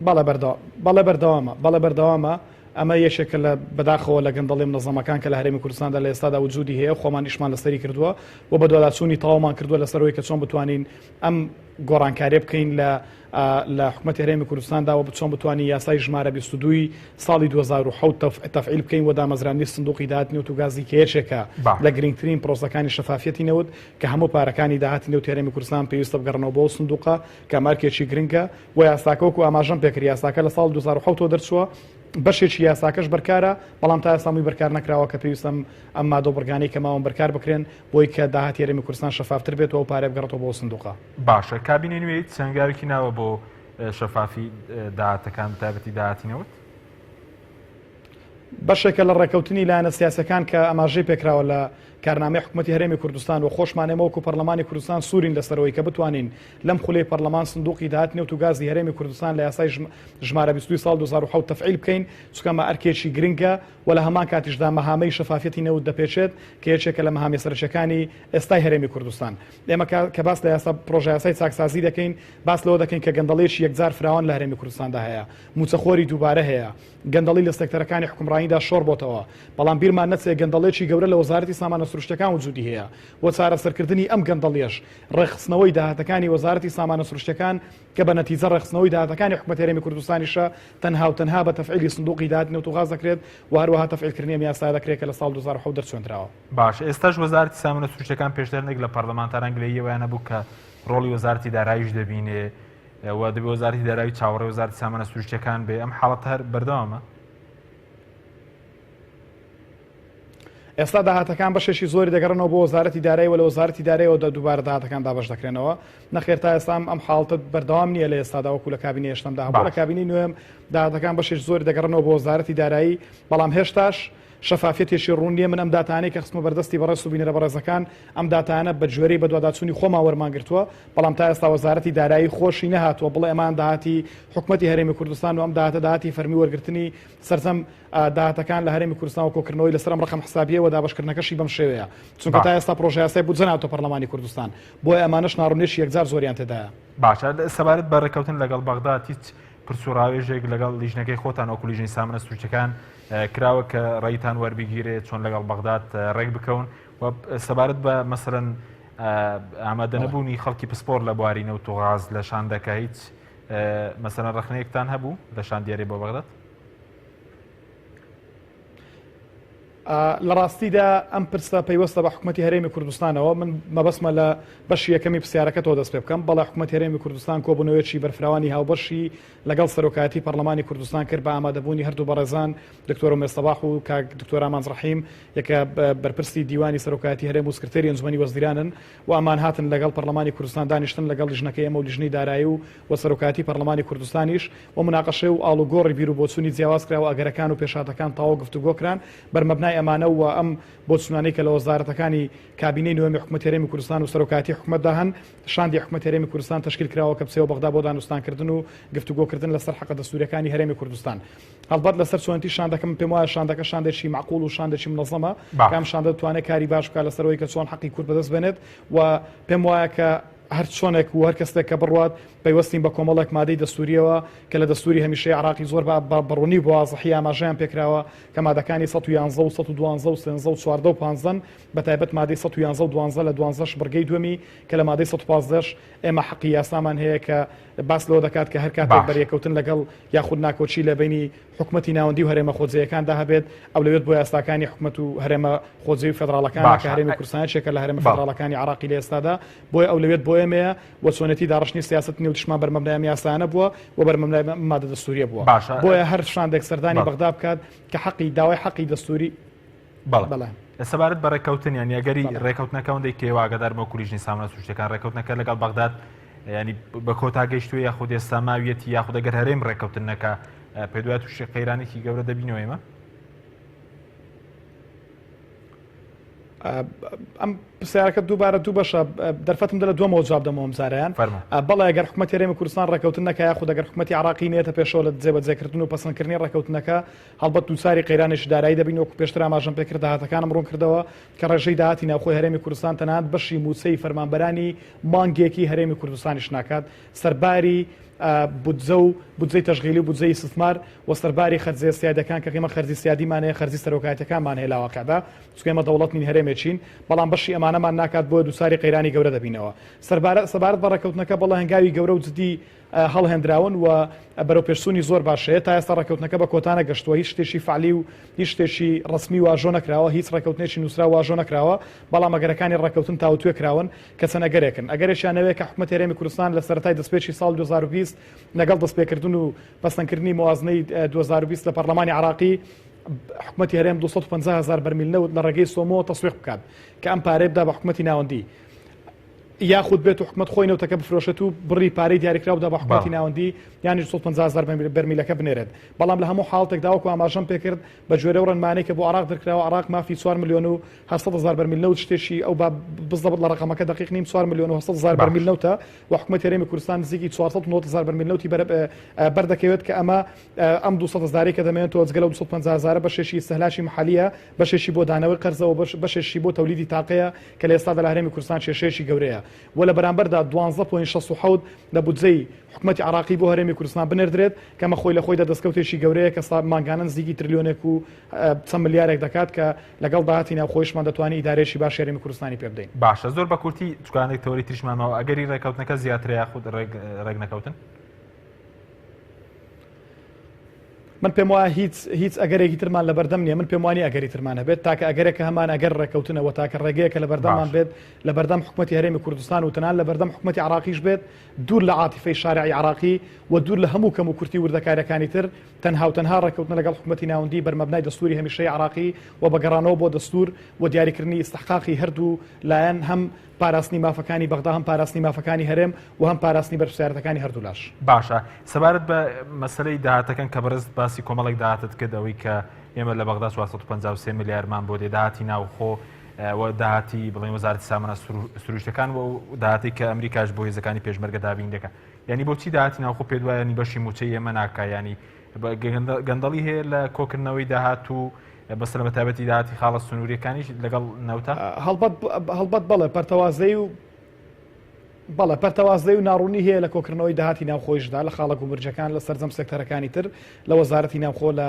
بەڵێ بەردەوام بەڵێ بەردەوامە بەڵێ بەردەوامە ئەمە یەکێکە لە بەداخەوە لە گەندەڵی منەزەمەکان کە لە هەرێمی کوردستاندا لە ئێستادا وجودی هەیە خۆمان ئیشمان لەسەری کردووە و بەدواداچوونی تەواومان کردووە لەسەرەوەی کە چۆن بتوانین ئەم گۆڕانکاریە بکەین لە لە حکومەتی هەرێمی کوردستاندا و چۆن بتوانین یاسای ژمارە 22 ساڵی 2007 تەفعیل بکەین و دامەزراندنی سندوقی داهاتی نەوت و گازی کە یەکێکە لە گرنگترین پرۆسەکانی شەفافیەتی نەوت کە هەموو پارەکانی داهاتی نەوتی هەرێمی کوردستان پێویستە بگەڕنەوە بۆ سندوقە کە ئەمە ئەرکێکی گرنگە و یاساکە وەکو ئاماژەم پێکرد یاساکە لە ساڵ 2007 ەوە دەرچووە بەشێکی یاساکەش بەرکارە بەڵام تا ئێستا هەمووی بەرکار نەکراوە کە پێویستە ئەم مادە و بڕگانەی کە ماون بەرکار بکرێن بۆی کە داهاتی هەرێمی کوردستان شەفافتر بێت و ئەو پارەیە بگەڕێتەوە بۆ ئەو سندوقە. باشە کابینەی نوێ هیچ هەنگاوێکی ناوە بۆ شەفافی داهاتەکان بەتایبەتی داهاتی نەوت؟ بەشێکە لە ڕێکەوتنی لایەنە سیاسەکان کە ئاماژەی پێکراوە لە کارنامەی حکوومەتی هەرێمی کوردستان و خۆشمان ئێمە وەکو پەرلەمانی کوردستان سوورین لەسەرەوەی کە بتوانین لەم خولەی پەرلەمان سندوقی داهات نەوت و گازی هەرێمی کوردستان لە یاسای ژمارە 22 ساڵ 2007 تەفعیل بکەین چونکە ئەمە ئەرکێکی گرنگە و لە هەمان کاتیشدا مەهامەی شەفافیەتی نەوت دەپێچێت کە یەکێکە لە مەهامە سەرەکیەکانی ئێستای هەرێمی کوردستان. ئێمە کە باس لە یاسا پرۆژە یاسای چاکسازی دەکەین باس لەوە دەکەین کە گەندەڵیەکی یەکجار فراوان لە هەرێمی کوردستاندا هەیە، مووچەخۆری دووبارە هەیە، گەندەڵی لە سێکتەرەکانی حوکمڕانیدا شۆڕ بۆتەوە، بەڵام بیرمان نەچێ گەندەڵیەکی گەورە لە وەزارەتی سامانە سروشتیەکان وجودی هەیە و چارەسەرکردنی ئەم گەندەڵیەش ڕێکخستنەوەی داهاتەکانی وەزارەتی سامانە سروشتیەکان کە بە نەتیجە ڕێکخستنەوەی داهاتەکانی حکومەتی هەرێمی کوردستانیشە تەنها و تەنها بە تەفعیلی سندوقی داهاتی نەوت و غاز دەکرێت و هەروەها تەفعیلکردنی ئەم یاسایە دەکرێت کە لە ساڵ 2007 دەرچوێندراوە. باشە ئێستاش وەزارەتی سامانە سروشتیەکان پێشتر هەندێک لە پەرلەمانتاران گلەیی ئەوەیان هەبوو کە ڕۆڵی وەزارەتی داراییش دەبینێ و دەبێ وەزارەتی دارایی چاوەڕێ وەزارەتی سامانە سروشتیەکان بێ ئەم حاڵەتە هەر بەردەوامە؟ ئێستا داهاتەکان بەشێکی زۆری دەگەڕنەوە بۆ وەزارەتی دارایی و لە وەزارەتی دارایەوە دە دووبارە داهاتەکان دابەش دەکرێنەوە نەخێر تا ئێستا ئەم حاڵتە بەردەوام نییە لە ئێستادا وەکو لە کابینەی هەشتەمدا هەبوو لە کابینەی نوێم داهاتەکان بەشێکی زۆری دەگەڕنەوە بۆ وەزارەتی دارایی بەڵام هێشتاش شەفافیەتێکی ڕوون نییە من ئەم داتانەی کە خستمە بەردەستی بەڕێز و بینەرە بەڕێزەکان ئەم داتانە بە گوێرەی بەدواداچوونی خۆمان وەرمان گرتووە بەڵام تا ئێستا وەزارەتی دارایی خۆشی نەهاتووە بڵێ ئەمان داهاتی حکومەتی هەرێمی کوردستان و ئەم داهاتە داهاتی فەرمی وەرگرتنی سەرجەم داهاتەکان لە هەرێمی کوردستان و کۆکردنەوەی لەسەر ئەم ڕقم حسابیە و دابەشکردنەکەشی بەم شێوەیە چونکە تا ئێستا پرۆژە یاسای بودجە ناتۆ پەرلەمانی کوردستان بۆیە ئەمانەش ناڕوونیەکی یەکجار زۆریان تێدایە. باشە سەبارەت بە ڕێککەوتن لەگەڵ بەغداد هیچ پرس و ڕاوێژێک لەگەڵ لیژنەکەی خۆتان وەکو لیژنەی سامانە سروشتیەکان کراوە کە ڕێیتان وەربگیرێ چۆن لەگەڵ بەغداد ڕێک بکەون و سەبارەت بە مەسەرەن ئامادەنەبوونی خەڵکی پسپۆر لە بواری نەوت و غاز لە شاندەکە هیچ مەسەلەن ڕەخنەیەکتان هەبوو لە شاندیارێ بۆ بەغداد؟ لە ڕاستیدا ئەم پرسە پەیوەستە بە حکوومەتی هەرێمی کوردستانەوە من مەبەستمە لە بەشی یەکەمی پرسیارەکەتەوە دەست پێ بکەم بەڵێ حکوومەتی هەرێمی کوردستان کۆبوونەوەیەکی بەرفراوانی هاوبەشی لەگەڵ سەرۆکایەتی پەرلەمانی کوردستان کرد بە ئامادەبوونی هەردوو بەڕێزان دکتۆر ئومێد سەباح و کاک دکتۆر ئامانج ڕەحیم یەکە بەرپرسی دیوانی سەرۆکایەتی هەرێم و سکرتێری ئەنجومەنی وەزیرانن و ئەمان هاتن لەگەڵ پەرلەمانی کوردستان دانیشتن لەگەڵ لیژنەکەی ئێمە و لیژنەی دارایی و و سەرۆکایەتی پەرلەمانی کوردستانیش و موناقەشەی و ئاڵوگۆڕی بیر و بۆچوونی جیاواز کرا و ئەگەرەکان و پێشهاتەکان تەواو گفتوگۆ کران بەرمەبنای ئەمانە و ئەم بۆچوونانەی کە لە وەزارەتەکانی کابینەی نۆیەمی حکومەتی هەرێمی کوردستان و سەرۆکایەتی حکومەتدا هەن شاندی حکومەتی هەرێمی کوردستان تەشکیل کراوە کە بچێەوە بەغدا بۆ دانوستانکردن و گفتوگۆکردن لەسەر حەقە دەستووریەکانی هەرێمی کوردستان. هەڵبەت لەسەر چۆنێتی شاندەکە من پێم وایە شاندەکە شاندێکی مەعقوڵ و شاندێکی منەزەمە کە ئەم شاندە دەتوانێت کاری باش بکات لەسەر ئەوەی کە چۆن حەقی کورد بەدەست بێنێت و پێم وایە کە. هەر چۆنێک و هەر کەسێک کە بڕوات پەیوەستین بە کۆمەڵێک مادەی دەستوریەوە کە لە دەستوری هەمیشەی عراقی زۆر بە بەڕوونی و بەوازحی ئاماژەیان پێکراوە کە مادەکانی 111 و 112 و 13 و 14 و 15 بە تایبەت مادەی 111 و 12 لە دوانزەش بڕگەی دووەمی کە لە مادەی 115 ئێمە حەقی یاسامان هەیە کە باس لەوە دەکات کە هەر کاتێک بەریەکەوتن لەگەڵ یاخود ناکۆکی لە بینی حکومەتی ناوەندی و هەرێمە خۆجێیەکاندا هەبێت، ئەولەویەت بۆ یاساکانی حکومەت و هەرێمە خۆجێی و فێدراڵەکانە کە هەرێمی کوردستان یەکێکە لە هەرێمە فێدراڵەکانی عێراقی لە ئێستادا، بۆیە ئەولەویەت بۆ ئێمەیە و چۆنێتی داڕشتنی سیاسەتی نەوتیشمان بەرمەبنای ئەم یاسایانە بووە و بەرمەبنای ئەم مادە دەستوورییە بووە. بۆیە هەر شاندێک سەردانی بەغدا بکات کە حەقی داوای حەقی دەستووری بەڵێ. سەبارەت بە ڕێککەوتن یانی ئەگەری ڕێککەوتنەکە ئەوەندەی کە ئێوە ئاگادار بۆ کولیژنی سامانە سروشتیەکان ڕێککەوتنەکە لەگەڵ بەغداد ینی بە کۆتا گەیشتووە یاخود ئێستا ماویەتی یاخود ئەگەر هەرێم ڕێککەوتن نەکا پێت وایە تووشی قەیرانێکی گەورە دەبینەوە ئێمە؟ ئەم پرسیارەکە دووبارە دوو بەشە دەرفەتم دە لە دووەمەوە جواب دەمەوە ئەم جارەیان بەڵێ ئەگەر حکومەتی هەرێمی کوردستان ڕێککەوتن نەکا یاخود ئەگەر حکومەتی عراقی نێتە پێشەوە لە جێبەجێکردن و پەسەندکردنی ڕێککەوتنەکە هەڵبەت دووچاری قەیرانێکی دارایی دەبین، وەکو پێشتر ئاماژەم پێکرد داهاتەکانم ڕوونکردەوە کە ڕێژەی داهاتی ناوخۆی هەرێمی کوردستان تەنانەت بەشی مووچەی فەرمانبەرانی مانگێکی هەرێمی کوردستانیش ناکات سەرباری بودجە و بودجەی تەشغیلی و بودجەی ئیستثمار و سەرباری خەرجیە سیادەکان کە ئێمە خەرجی سیادیمان هەیە خەرجی سەرۆکایەتیەکانمان هەیە لە واقعدا چونکە ئێمە دەوڵەت نین هەرێمێکین بەڵام بەشی ئەمانەمان ناکات بۆیە دووچاری قەیرانی گەورە دەبینەوە سەربارەت بە ڕێککەوتنەکە بەڵێ هەنگاوی گەورە و جدی هەڵهێنراون و بەرەوپێشچوونی زۆر باش هەیە، تا ئێستا ڕێککەوتنەکە بە کۆتا نەگەشتووە، هیچ شتێکی فەعلی و هیچ شتێکی ڕەسمی واژۆ نەکراوە، هیچ ڕێککەوتنێکی نووسراو واژۆ نەکراوە، بەڵام ئەگەرەکانی ڕێککەوتن تاوتوێ کراون کە چەند ئەگەرێکن، ئەگەرێکیان ئەوەیە کە حکومەتی هەرێمی کوردستان لە سەرەتای دەستپێکی ساڵی 2020 لەگەڵ دەستپێکردن و پەسەندکردنی موازنەی 2020 لە پەرلەمانی عێراقی حکومەتی هەرێم 250 هەزار بەرمیل نەوت لە ڕێگەی سۆمۆ تەسویق بکات کە ئەم پارەیە بدا بە حکومەتی ناوەندی. یاخود بێت و حکومەت خۆی نەوتەکە بفرۆشێت و بڕی پارەی دیاریکراو بدا بە حکومەتی ناوەندی یانیش 250 هەزار بەرمیلەکە بنێرێت بەڵام لە هەموو حاڵتێکدا وەکو ئاماژەم پێکرد بە گوێرە و ڕێنمانەی کە بۆ عراق دەرکراوە عراق مافی 4 ملیۆن و 800 هەزار بەرمیل نەوت شتێکی ئەو با بزەبت لە ڕقەمەکە دقیق نیم 4 ملیۆن و 800 هەزار بەرمیل نەوتە و حکومەتی هەرێمی کوردستان نزیکی 490 هەزار بەرمیل نەوتی بەردەکەوێت کە ئەمە ئەم 200 هەزارەی کە دەمێنێتەوە جگە لەو 250 هەزارە بەشێکی ئیستهلاکی محەلییە، بەشێکی بۆ دانەوەی قەرزە و بەشێکیشی بۆ تەولیدی تاقەیە کە لە ئێستادا لە هەرێمی کوردستان کێشەیەکی گەورەیە و لە بەرامبەردا دوانزە point 67 لە بودجەی حکومەتی عێراقی بۆ هەرێمی کوردستان بنێردرێت کە ئەمە خۆی لە خۆیدا دەستکەوتێکی گەورەیە کە مانگانە نزیکی ترلیۆنێک و چەند ملیارێک دەکات کە لەگەڵ داهاتی ناوخۆیشمان دەتوانین ئیدارەیەکی باشی هەرێمی کوردستانی پێ بدەین. باشە زۆر بە کورتی چونکە هەندێک تەوەری تریشمان ماوە ئەگەری ڕێککەوتنەکە زیاترە یاخود ڕێکنەکەوتن؟ من پێم وایە هیچ هیچ ئەگەرێکی ترمان لەبەردەم نییە من پێم وانی ئەگەری ترمان هەبێت تاکە ئەگەرێک کە هەمان ئەگەر ڕێککەوتنەوە تاکە ڕێگەیە کە لەبەردەممان بێت لەبەردەم حکومەتی هەرێمی کوردستان و تەنان لەبەردەم حکومەتی عراقیش بێت دوور لە عاتیفەی شارعی عراقی و دوور لە هەموو کەم و کورتی وردەکاریەکانی تر تەنها و تەنها ڕێککەوتنە لەگەڵ حکومەتی ناوەندی بەرمەبنای دەستوری هەمیشەی عراقی و بەگەڕانەوە بۆ دەستور و دیاریکردنی ئیستحقاقی هەردوو لایەن هەم پاراستنی مافەکانی بەغدا هەم پاراستنی مافەکانی هەرێم و هەم پاراستنی بەرپرسیارەتەکانی هەردوولاش. باشە سەبارەت بە مەسەلەی داهاتەکان کە بەڕێزت باسی کۆمەڵێک داهاتت کرد ئەوەی کە ئێمە لە بەغدا 453 ملیارمان بۆ دێ داهاتی ناوخۆ و داهاتی بڵێن وەزارەتی سامانە سروشتەکان و داهاتی کە ئەمریکاش بۆ هێزەکانی پێشمەرگە دابین دەکات یعنی بۆچی داهاتی ناوخۆ پێ دوایە ینی بەشی موچەی ئێمە ناکا ینی گەندەڵی هەیە لە کۆکردنەوەی داهات و بەسەر بە تایبەتی داهاتی خاڵە سنووریەکانیش لەگەڵ نەوتە؟ هەڵبەت هەڵبەت بەڵێ پەرتەوازەی و بەڵێ پەرتەوازەی و ناڕوونی هەیە لە کۆکردنەوەی داهاتی ناوخۆیشدا لە خاڵە گومرجەکان لە سەرجەم سێکتەرەکانی تر لە وەزارەتی ناوخۆ لە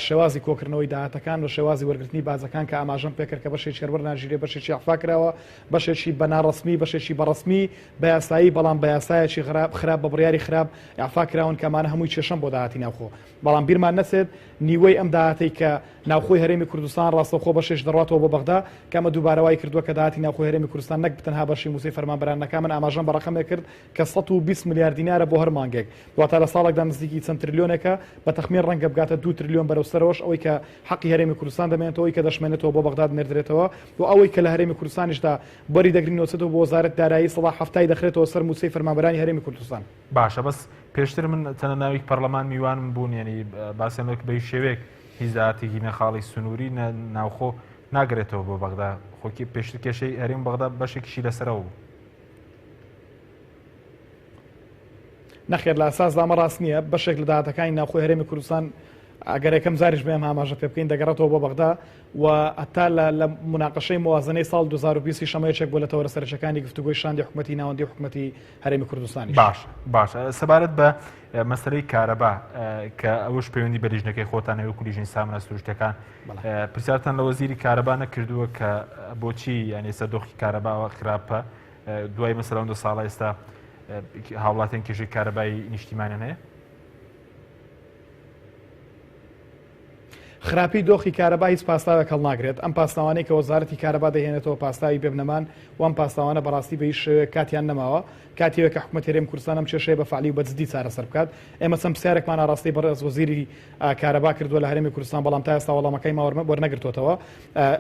شێوازی کۆکردنەوەی داهاتەکان و شێوازی وەرگرتنی باجەکان کە ئاماژەم پێکرد کە بەشێکی هەر وەرناگیرێ بەشێکی ئەعفا کراوە بەشێکی بە ناڕەسمی بەشێکی بە ڕەسمی بە یاسایی بەڵام بە یاسایەکی خراپ بە بڕیاری خراپ ئەعفا کراون کە ئەمانە هەمووی کێشەن بۆ داهاتی ناوخۆ بەڵام بیرمان نەچێت نیوەی ئەم داهاتەی کە ناوخۆی هەرێمی کوردستان ڕاستەوخۆ بەشێش دەڕاتەوە بۆ بەغدا کە ئەمە دووبارە وای کردووە کە داهاتی ناوخۆی هەرێمی کوردستان نەک تەنها بەشی مووچەی فەرمانبەران نەکا من ئاماژەم بە ڕەقەمێک کرد کە 120 ملیار دینارە بۆ هەر مانگێک واتە لە ساڵێکدا نزیکی چەند ترلیۆنێکە بە تەخمین ڕەنگە بگاتە دوو ترلیۆن بەرەو سەرەوەش ئەوەی کە حەقی هەرێمی کوردستان دەمێنێتەوە ئەوەی کە دەشمێنێتەوە بۆ بەغداد نێردرێتەوە و ئەوەی کە لە هەرێمی کوردستانیشدا بەری دەگرین نۆچێتەوە بۆ وەزارەت دارایی سەدا حەفتای دەخرێتەوە سەر مووچەی فەرمانبەرانی هەرێمی کوردستان. باشە بەس پێشتر من چەنە ناویک پەرلەمان میوانم بوون یعنی باسیان لەوە بە هیچ شێوەیەک هیچ داهاتێکی نە خاڵی سنووری نە ناوخۆ ناگرێتەوە بۆ بەغدا خۆکی پێشتر کێشەی هەرێم بەغدا بەشێکیشی لەسەرەوە بوو. نەخێر لە ئەساسدا ئەمە ڕاست نییە بەشێک لە داهاتەکانی ناوخۆی هەرێمی کوردستان. ئەگەر یەکەم جاریش بێم ئاماژە پێ بکەین دەگەڕێتەوە بۆ بەغدا و هەتا لە لە موناقەشەی موازنەی ساڵ 2020 یش ئەمە یەکێک بووە لە تەوەرە سەرەکیەکانی گفتوگۆی شاندی حکومەتی ناوەندی و حکومەتی هەرێمی کوردستانیش. باش باش سەبارەت بە مەسەلەی کارەبا کە ئەوەش پەیوەندی بە لیژنەکەی خۆتان هەیە وەکو لیژنەی سامانە سروشتەکان پرسیارتان لە وەزیری کارەبا نەکردووە کە بۆچی یان ئێستا دۆخی کارەباوە خراپە دوای مەسەلەن دو ساڵە ئێستا هاوڵاتیان کێشەی کارەبای نیشتیمانیان هەیە؟ خراپی دۆخی کارەبا هیچ پاساوێک هەڵناگرێت، ئەم پاساوانەی کە وەزارەتی کارەبا دەیهێنێتەوە پاساوی بێبنەمان و ئەم پاساوانە بەڕاستی بە هیچ شێوەیەک کاتیان نەماوە، کاتی ئەوەیە کە حکومەتی هەرێمی کوردستان ئەم کێشەیە بە فەعلی و بە جدی چارەسەر بکات. ئێمە چەند پرسیارێکمان ئاڕاستەی بەڕێز وەزیری کارەبا کردووە لە هەرێمی کوردستان بەڵام تا ئێستا وەڵامەکەیمان وەرنەگرتووەتەوە.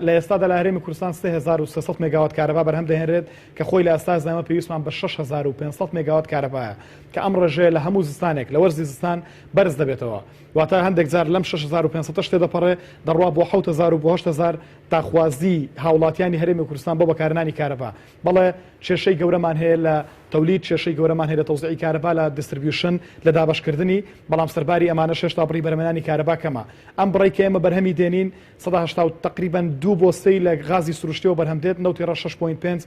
لە ئێستادا لە هەرێمی کوردستان 3300 مێگاوات کارەبا بەرهەم دەهێنرێت کە خۆی لە ئەساسدا ئێمە پێویستمان بە 6500 مێگاوات کارەبایە کە ئەم ڕێژەیە لە هەموو زستانێک لە وەرزی زستان بەرز دەبێتەوە. واتە هەندێک جار لەم 6500 ەش تێدەپەڕێ دەڕوا بۆ 7000 و بۆ 8000 داخوازی هاوڵاتیانی هەرێمی کوردستان بۆ بەکارهێنانی کارەبا. بەڵێ کێشەی گەورەمان هەیە لە تەولید، کێشەی گەورەمان هەیە لە تەوزیعی کارەبا، لە distribution، لە دابەشکردنی، بەڵام سەرباری ئەمانەش هێشتا بڕی بەرهەمهێنانی کارەبا کەمە. ئەم بڕەی کە ئێمە بەرهەمی دێنین 80% و تەقریبەن دوو بۆ سێی لە غازی سروشتیەوە بەرهەم دێت، نەوتی ڕەش شەش point پێنج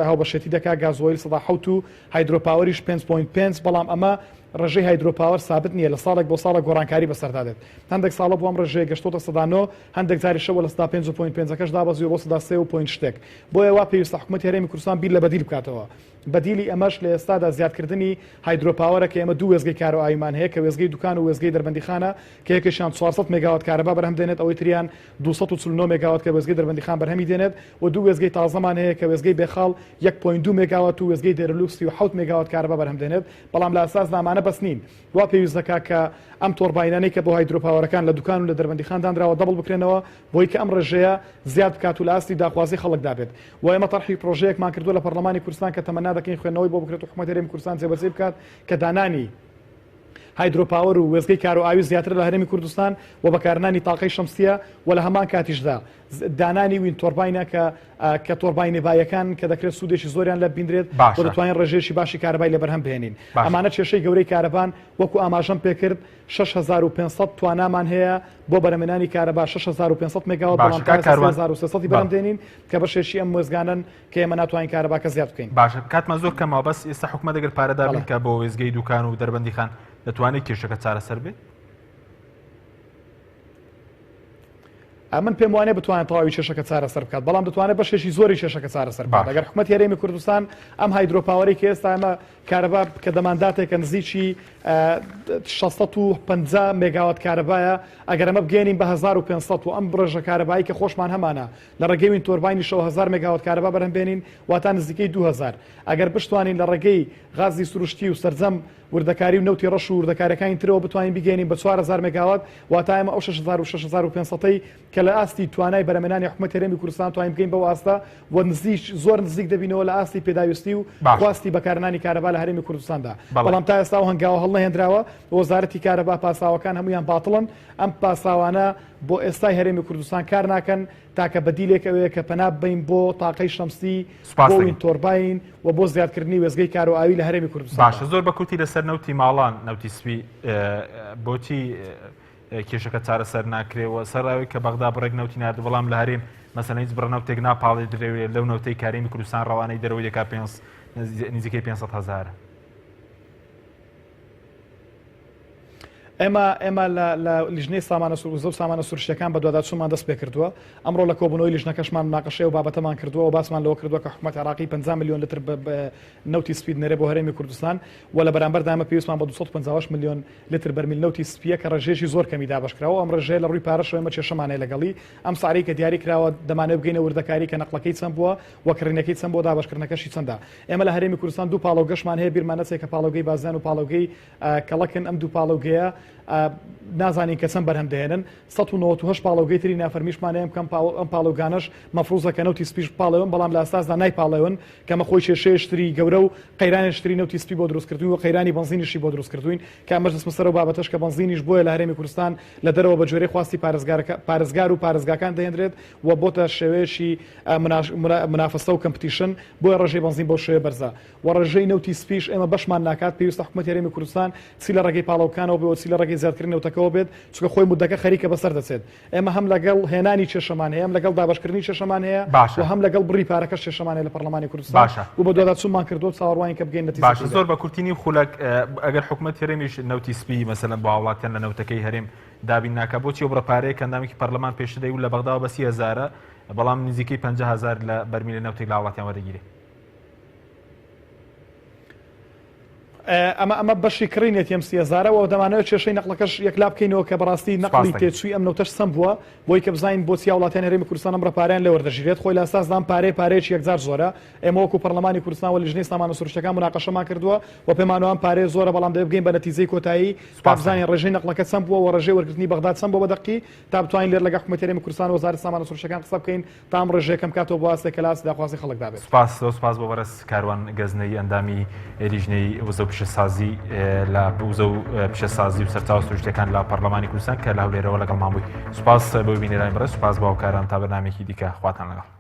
هاوبەشێتی دەکات، گازۆیل 7% و hydropower یش پێنج point پێنج، بەڵام ئەمە ڕێژەی hydropower سابت نییە، لە ساڵێک بۆ ساڵێک گۆڕانکاری بەسەردا دێت. هەندێک ساڵە بۆ ئەم ڕێژەیە گەشتۆتە 9%، هەندێک جاریشە بۆ 5% و point پێنجەکەش دابەزیوە بۆ 3% و point شتێک. بۆیە وا پێویستە حکومەتی هەرێمی کوردستان بیر لە بەدیل بکاتەوە. بەدیلی ئەمەش لە ئێستادا زیادکردنی hydropower ە کە ئێمە دوو وێستگەی کارۆئاویمان هەیە کە وێستگەی دوکان و وێستگەی دەربەندیخانە کە یەکێکیان 400 مێگاوات کارەبا بەرهەم دێنێت ئەوەی تریان 249 مێگاوات کە وێستگەی دەربەندیخان بەرهەمی دێنێت و دوو وێستگەی تازەمان هەیە کە وێستگەی بێخاڵ 1.2 مێگاوات و وێستگەی دێرەلوک 37 مێگاوات کارەبا بەرهەم دێنێت بەڵام لە ئەساسدا ئەمانە بەس نین وا پێویست دەکات کە ئەم تۆرباینانەی کە بۆ hydropower ەکان لە دوکان و لە دەربەندیخان دانراوە double بکرێنەوە بۆی کە ئەم ڕێژەیە زیاد بکات و لە ئاستی داخوازی خەڵکدا بێت و ئێمە تەرحی پرۆژەیەکمان کردووە لە پەرلەمانی کوردستان کە تەمەنا دەکەین خوێندنەوەی بۆ بکرێت و حکومەتی هەرێمی کوردستان جێبەجێی بکات کە دانانی hydropower و وێستگەی کارۆئاوی زیاتر لە هەرێمی کوردستان و بەکارهێنانی تاقەی شەمسیە و لە هەمان کاتیشدا دانانی wind turbine ە کە کە تۆرباینە بایەکان کە دەکرێت سوودێکی زۆریان لە بینرێت و دەتوانین ڕێژەیەکی باشی کارەبای لە بەرهەم بهێنین ئەمانە کێشەی گەورەی کارەبان وەکو ئاماژەم پێکرد 6500 توانامان هەیە بۆ بەرەمێنانی کارەبا 6500 مێگاوات بەڵام تا 1300 بەرەم دێنین کە بەشێکی ئەم وێستگانەن کە ئێمە ناتوانین کارەباکە زیاد بکەین باشە کاتمان زۆر کەمەوە بەس ئێستا حکومەت ئەگەر پارە دابین کە بۆ وێستگەی دوکان و دەربەندیخان دەتوانێت کێشەکە چارەسەر بێت؟ ئەمن پێم وانیە بتوانێت تەواوی کێشەکە چارەسەر بکات بەڵام دەتوانێت بەشێکی زۆری کێشەکە چارەسەر بکات ئەگەر حکومەتی هەرێمی کوردستان ئەم hydropower ەی کە ئێستا ئێمە کارەبا کە دەمانداتێک کە نزیکی 650 مێگاوات کارەبایە ئەگەر ئەمە بگەێنین بە 1500 و ئەم ڕێژە کارەبایی کە خۆشمان هەمانە لە ڕێگەی wind turbine یشەوە 1000 مێگاوات کارەبا بەرهەم بێنین واتا نزیکەی 2000 ئەگەر بشتوانین لە ڕێگەی غازی سروشتی و سەرجەم وردەکاری و نەوتی ڕەش و وردەکاریەکانی ترەوە بتوانین بیگەیەنین بە 4000 مێگاوات، واتە ئێمە ئەو 6000 و 6500 ەی کە لە ئاستی توانای بەرهەمهێنانی حکومەتی هەرێمی کوردستان توانین بگەین بەو ئاستە و نزیک زۆر نزیک دەبینەوە لە ئاستی پێداویستی و باشە. خواستی بەکارهێنانی کارەبا لە هەرێمی کوردستاندا. بەڵێ. بەڵام تا ئێستا ئەو هەنگاوە هەڵنەهێنراوە و وەزارەتی کارەبا پاساوەکان هەموویان باتڵن، ئەم پاساوانە بۆ ئێستای هەرێمی کوردستان کار ناکەن، تاکە بەدیلێک ئەوەیە کە پەنا ببەین بۆ تاقەی شەمسی، سوپاس بۆ دەکەم. wind turbine و بۆ زیادکردنی وێستگەی کارۆئاوی لە هەرێمی کوردستاندا. باشە زۆر بە کورتی لەسەر نەوتی ماڵان، نەوتی سپی بۆچی کێشەکە چارەسەر ناکرێ و سەر ئەوەی کە بەغدا بڕێک نەوتی نارد بەڵام لە هەرێم مەسەلەن هیچ بڕە نەوتێک ناپاڵێدرێ لەو نەوتەی کە هەرێمی کوردستان ڕەوانەی دەرەوەی دەکات نزیکەی 500 هەزارە. ئێمە ئێمە لە لە لیژنەی سامانە وزە و سامانە سروشتیەکان بەدواداچوونمان دەست پێکردووە ئەمڕۆ لە کۆبوونەوەی لیژنەکەشمان مناقەشەی ئەو بابەتەمان کردووە و باسمان لەوە کردووە کە حکومەت عێراقی 50 ملیۆن لتر نەوتی سپی دەنێرێ بۆ هەرێمی کوردستان و لە بەرامبەردا ئێمە پێویستمان بە 258 ملیۆن لتر بەرمیل نەوتی سپیە کە ڕێژەیەکی زۆر کەمی دابەشکراوە ئەم ڕێژەیە لە ڕووی پارەشەوە ئێمە کێشەمان هەیە لەگەڵی ئەم سعرەی کە دیاری کراوە دەمانەوێت بگەینە وردەکاری کە نەقڵەکەی چەند بووە و کڕینەکەی چەند بووە دابەشکردنەکەشی چەندە ئێمە لە هەرێمی کوردستان دوو پاڵەوگەشمان هەیە بیرمان نەچێت کە پاڵەوگەی بازیان و پاڵەوگەی کەڵەکن ئەم دوو پاڵەوگەیە نازانین کە چەند بەرهەم دەهێنن 1998 پاڵەوگەی تری نافەرمیشمان هەیە کەم ئەم پاڵەوگانەش مەفروزە کە نەوتی سپیش پاڵێون بەڵام لە ئەساسدا نایپاڵێون کەمە خۆی کێشەیەشتری گەورە و قەیرانێشتری نەوتی سپی بۆ دروستکردوین و قەیرانی بەنزینیشی بۆ دروستکردوین کە ئەمەش دەچمە سەر ئەو بابەتەش کە بەنزینیش بۆیە لە هەرێمی کوردستان لە دەرەوە بە گوێرەی خواستی پارێزگار و پارێزگاکان دەهێنرێت و بۆتە شێوەیەکی منافەسە و competition بۆیە ڕێژەی بەنزین بەو شێوەیە بەرزە و ڕێژەی نەوتی سپیش ئێمە بەشمان ناکات پێویستە حکومەتی هەرێمی کوردستان چی لە ڕێگەی پاڵەوکانەوە بێ و چی لە. لە ڕێگەی زیادکردنی نەوتەکەوە بێت، چونکە خۆی موددەکە خەریکە بەسەر دەچێت. ئێمە هەم لەگەڵ هێنانی کێشەمان هەیە، هەم لەگەڵ دابەشکردنی کێشەمان هەیە باشە. و هەم لەگەڵ بڕی پارەکەش کێشەمان هەیە لە پەرلەمانی کوردستان باشە. و بەدواداچوونمان کردووە و چاوەڕوانین کە بگەین نەتیجە باشە تێیدا. زۆر بە کورتی نیو خولەک ئەگەر حکومەت هەرێمیش نەوتی سپی مەسەلەن بۆ هاوڵاتیان لە نەوتەکەی هەرێم دابین ناکا بۆچی ئەو بڕە پارەیە کە ئەندامێکی پەرلەمان پێشتر دەیوت لە بەغداوە بە 30 هەزارە بەڵام نزیکەی 50 هەزار لە بەرمیلە نەوتێک لە هاوڵاتیان وەردەگیرێ؟ ئەمە ئەمە بەشی کڕینێتی ئەم سیەزارە و دەمانەوێت کێشەی نەقڵەکەش یەکلا بکەینەوە کە بەڕاستی نەقڵی تێچووی ئەم نەوتەش سەم بووە بۆی کە بزانین بۆچی هاوڵاتیان هەرێمی کوردستان ئەم بڕە پارەیان لێ وەردەگیرێت خۆی لە ئەساسدا ئەم پارەیە پارەیەکی یەکجار زۆرە ئێمە وەکو پەرلەمانی کوردستان و لیژنەی سامانە سروشتەکان موناقەشەمان کردووە و پێمان وایە ئەم پارەیە زۆرە بەڵام دەبێت بگەین بە نەتیجەی کۆتایی تا بزانین ڕێژەی نەقڵەکە چەند بووە و ڕێژەی وەرگرتنی بەغدا چەند بووە بە دەقی تا بتوانین لێرە لەگەڵ حکومەتی هەرێمی کوردستان و وەزارەتی سامانە سروشتەکان قسە بکەین تا ئەم ڕێژەیە کەم بکاتەوە بۆ ئاستێک کە لە ئاستی داخوازی خەڵکدا بێت. سوپاس زۆر سوپاس بۆ بەڕێز کاروان گەزنەیی ئەندامی لیژنەی وزە و پیشەسازی لە وزە و پیشەسازی و سەرچاوە سروشتیەکان لە پەرلەمانی کوردستان کە لە هەولێرەوە لەگەڵمان بووی سوپاس بۆ بینەرانی بەڕێز سوپاس بۆ هاوکاران تا بەرنامەیەکی دیکە خواتان لەگەڵ.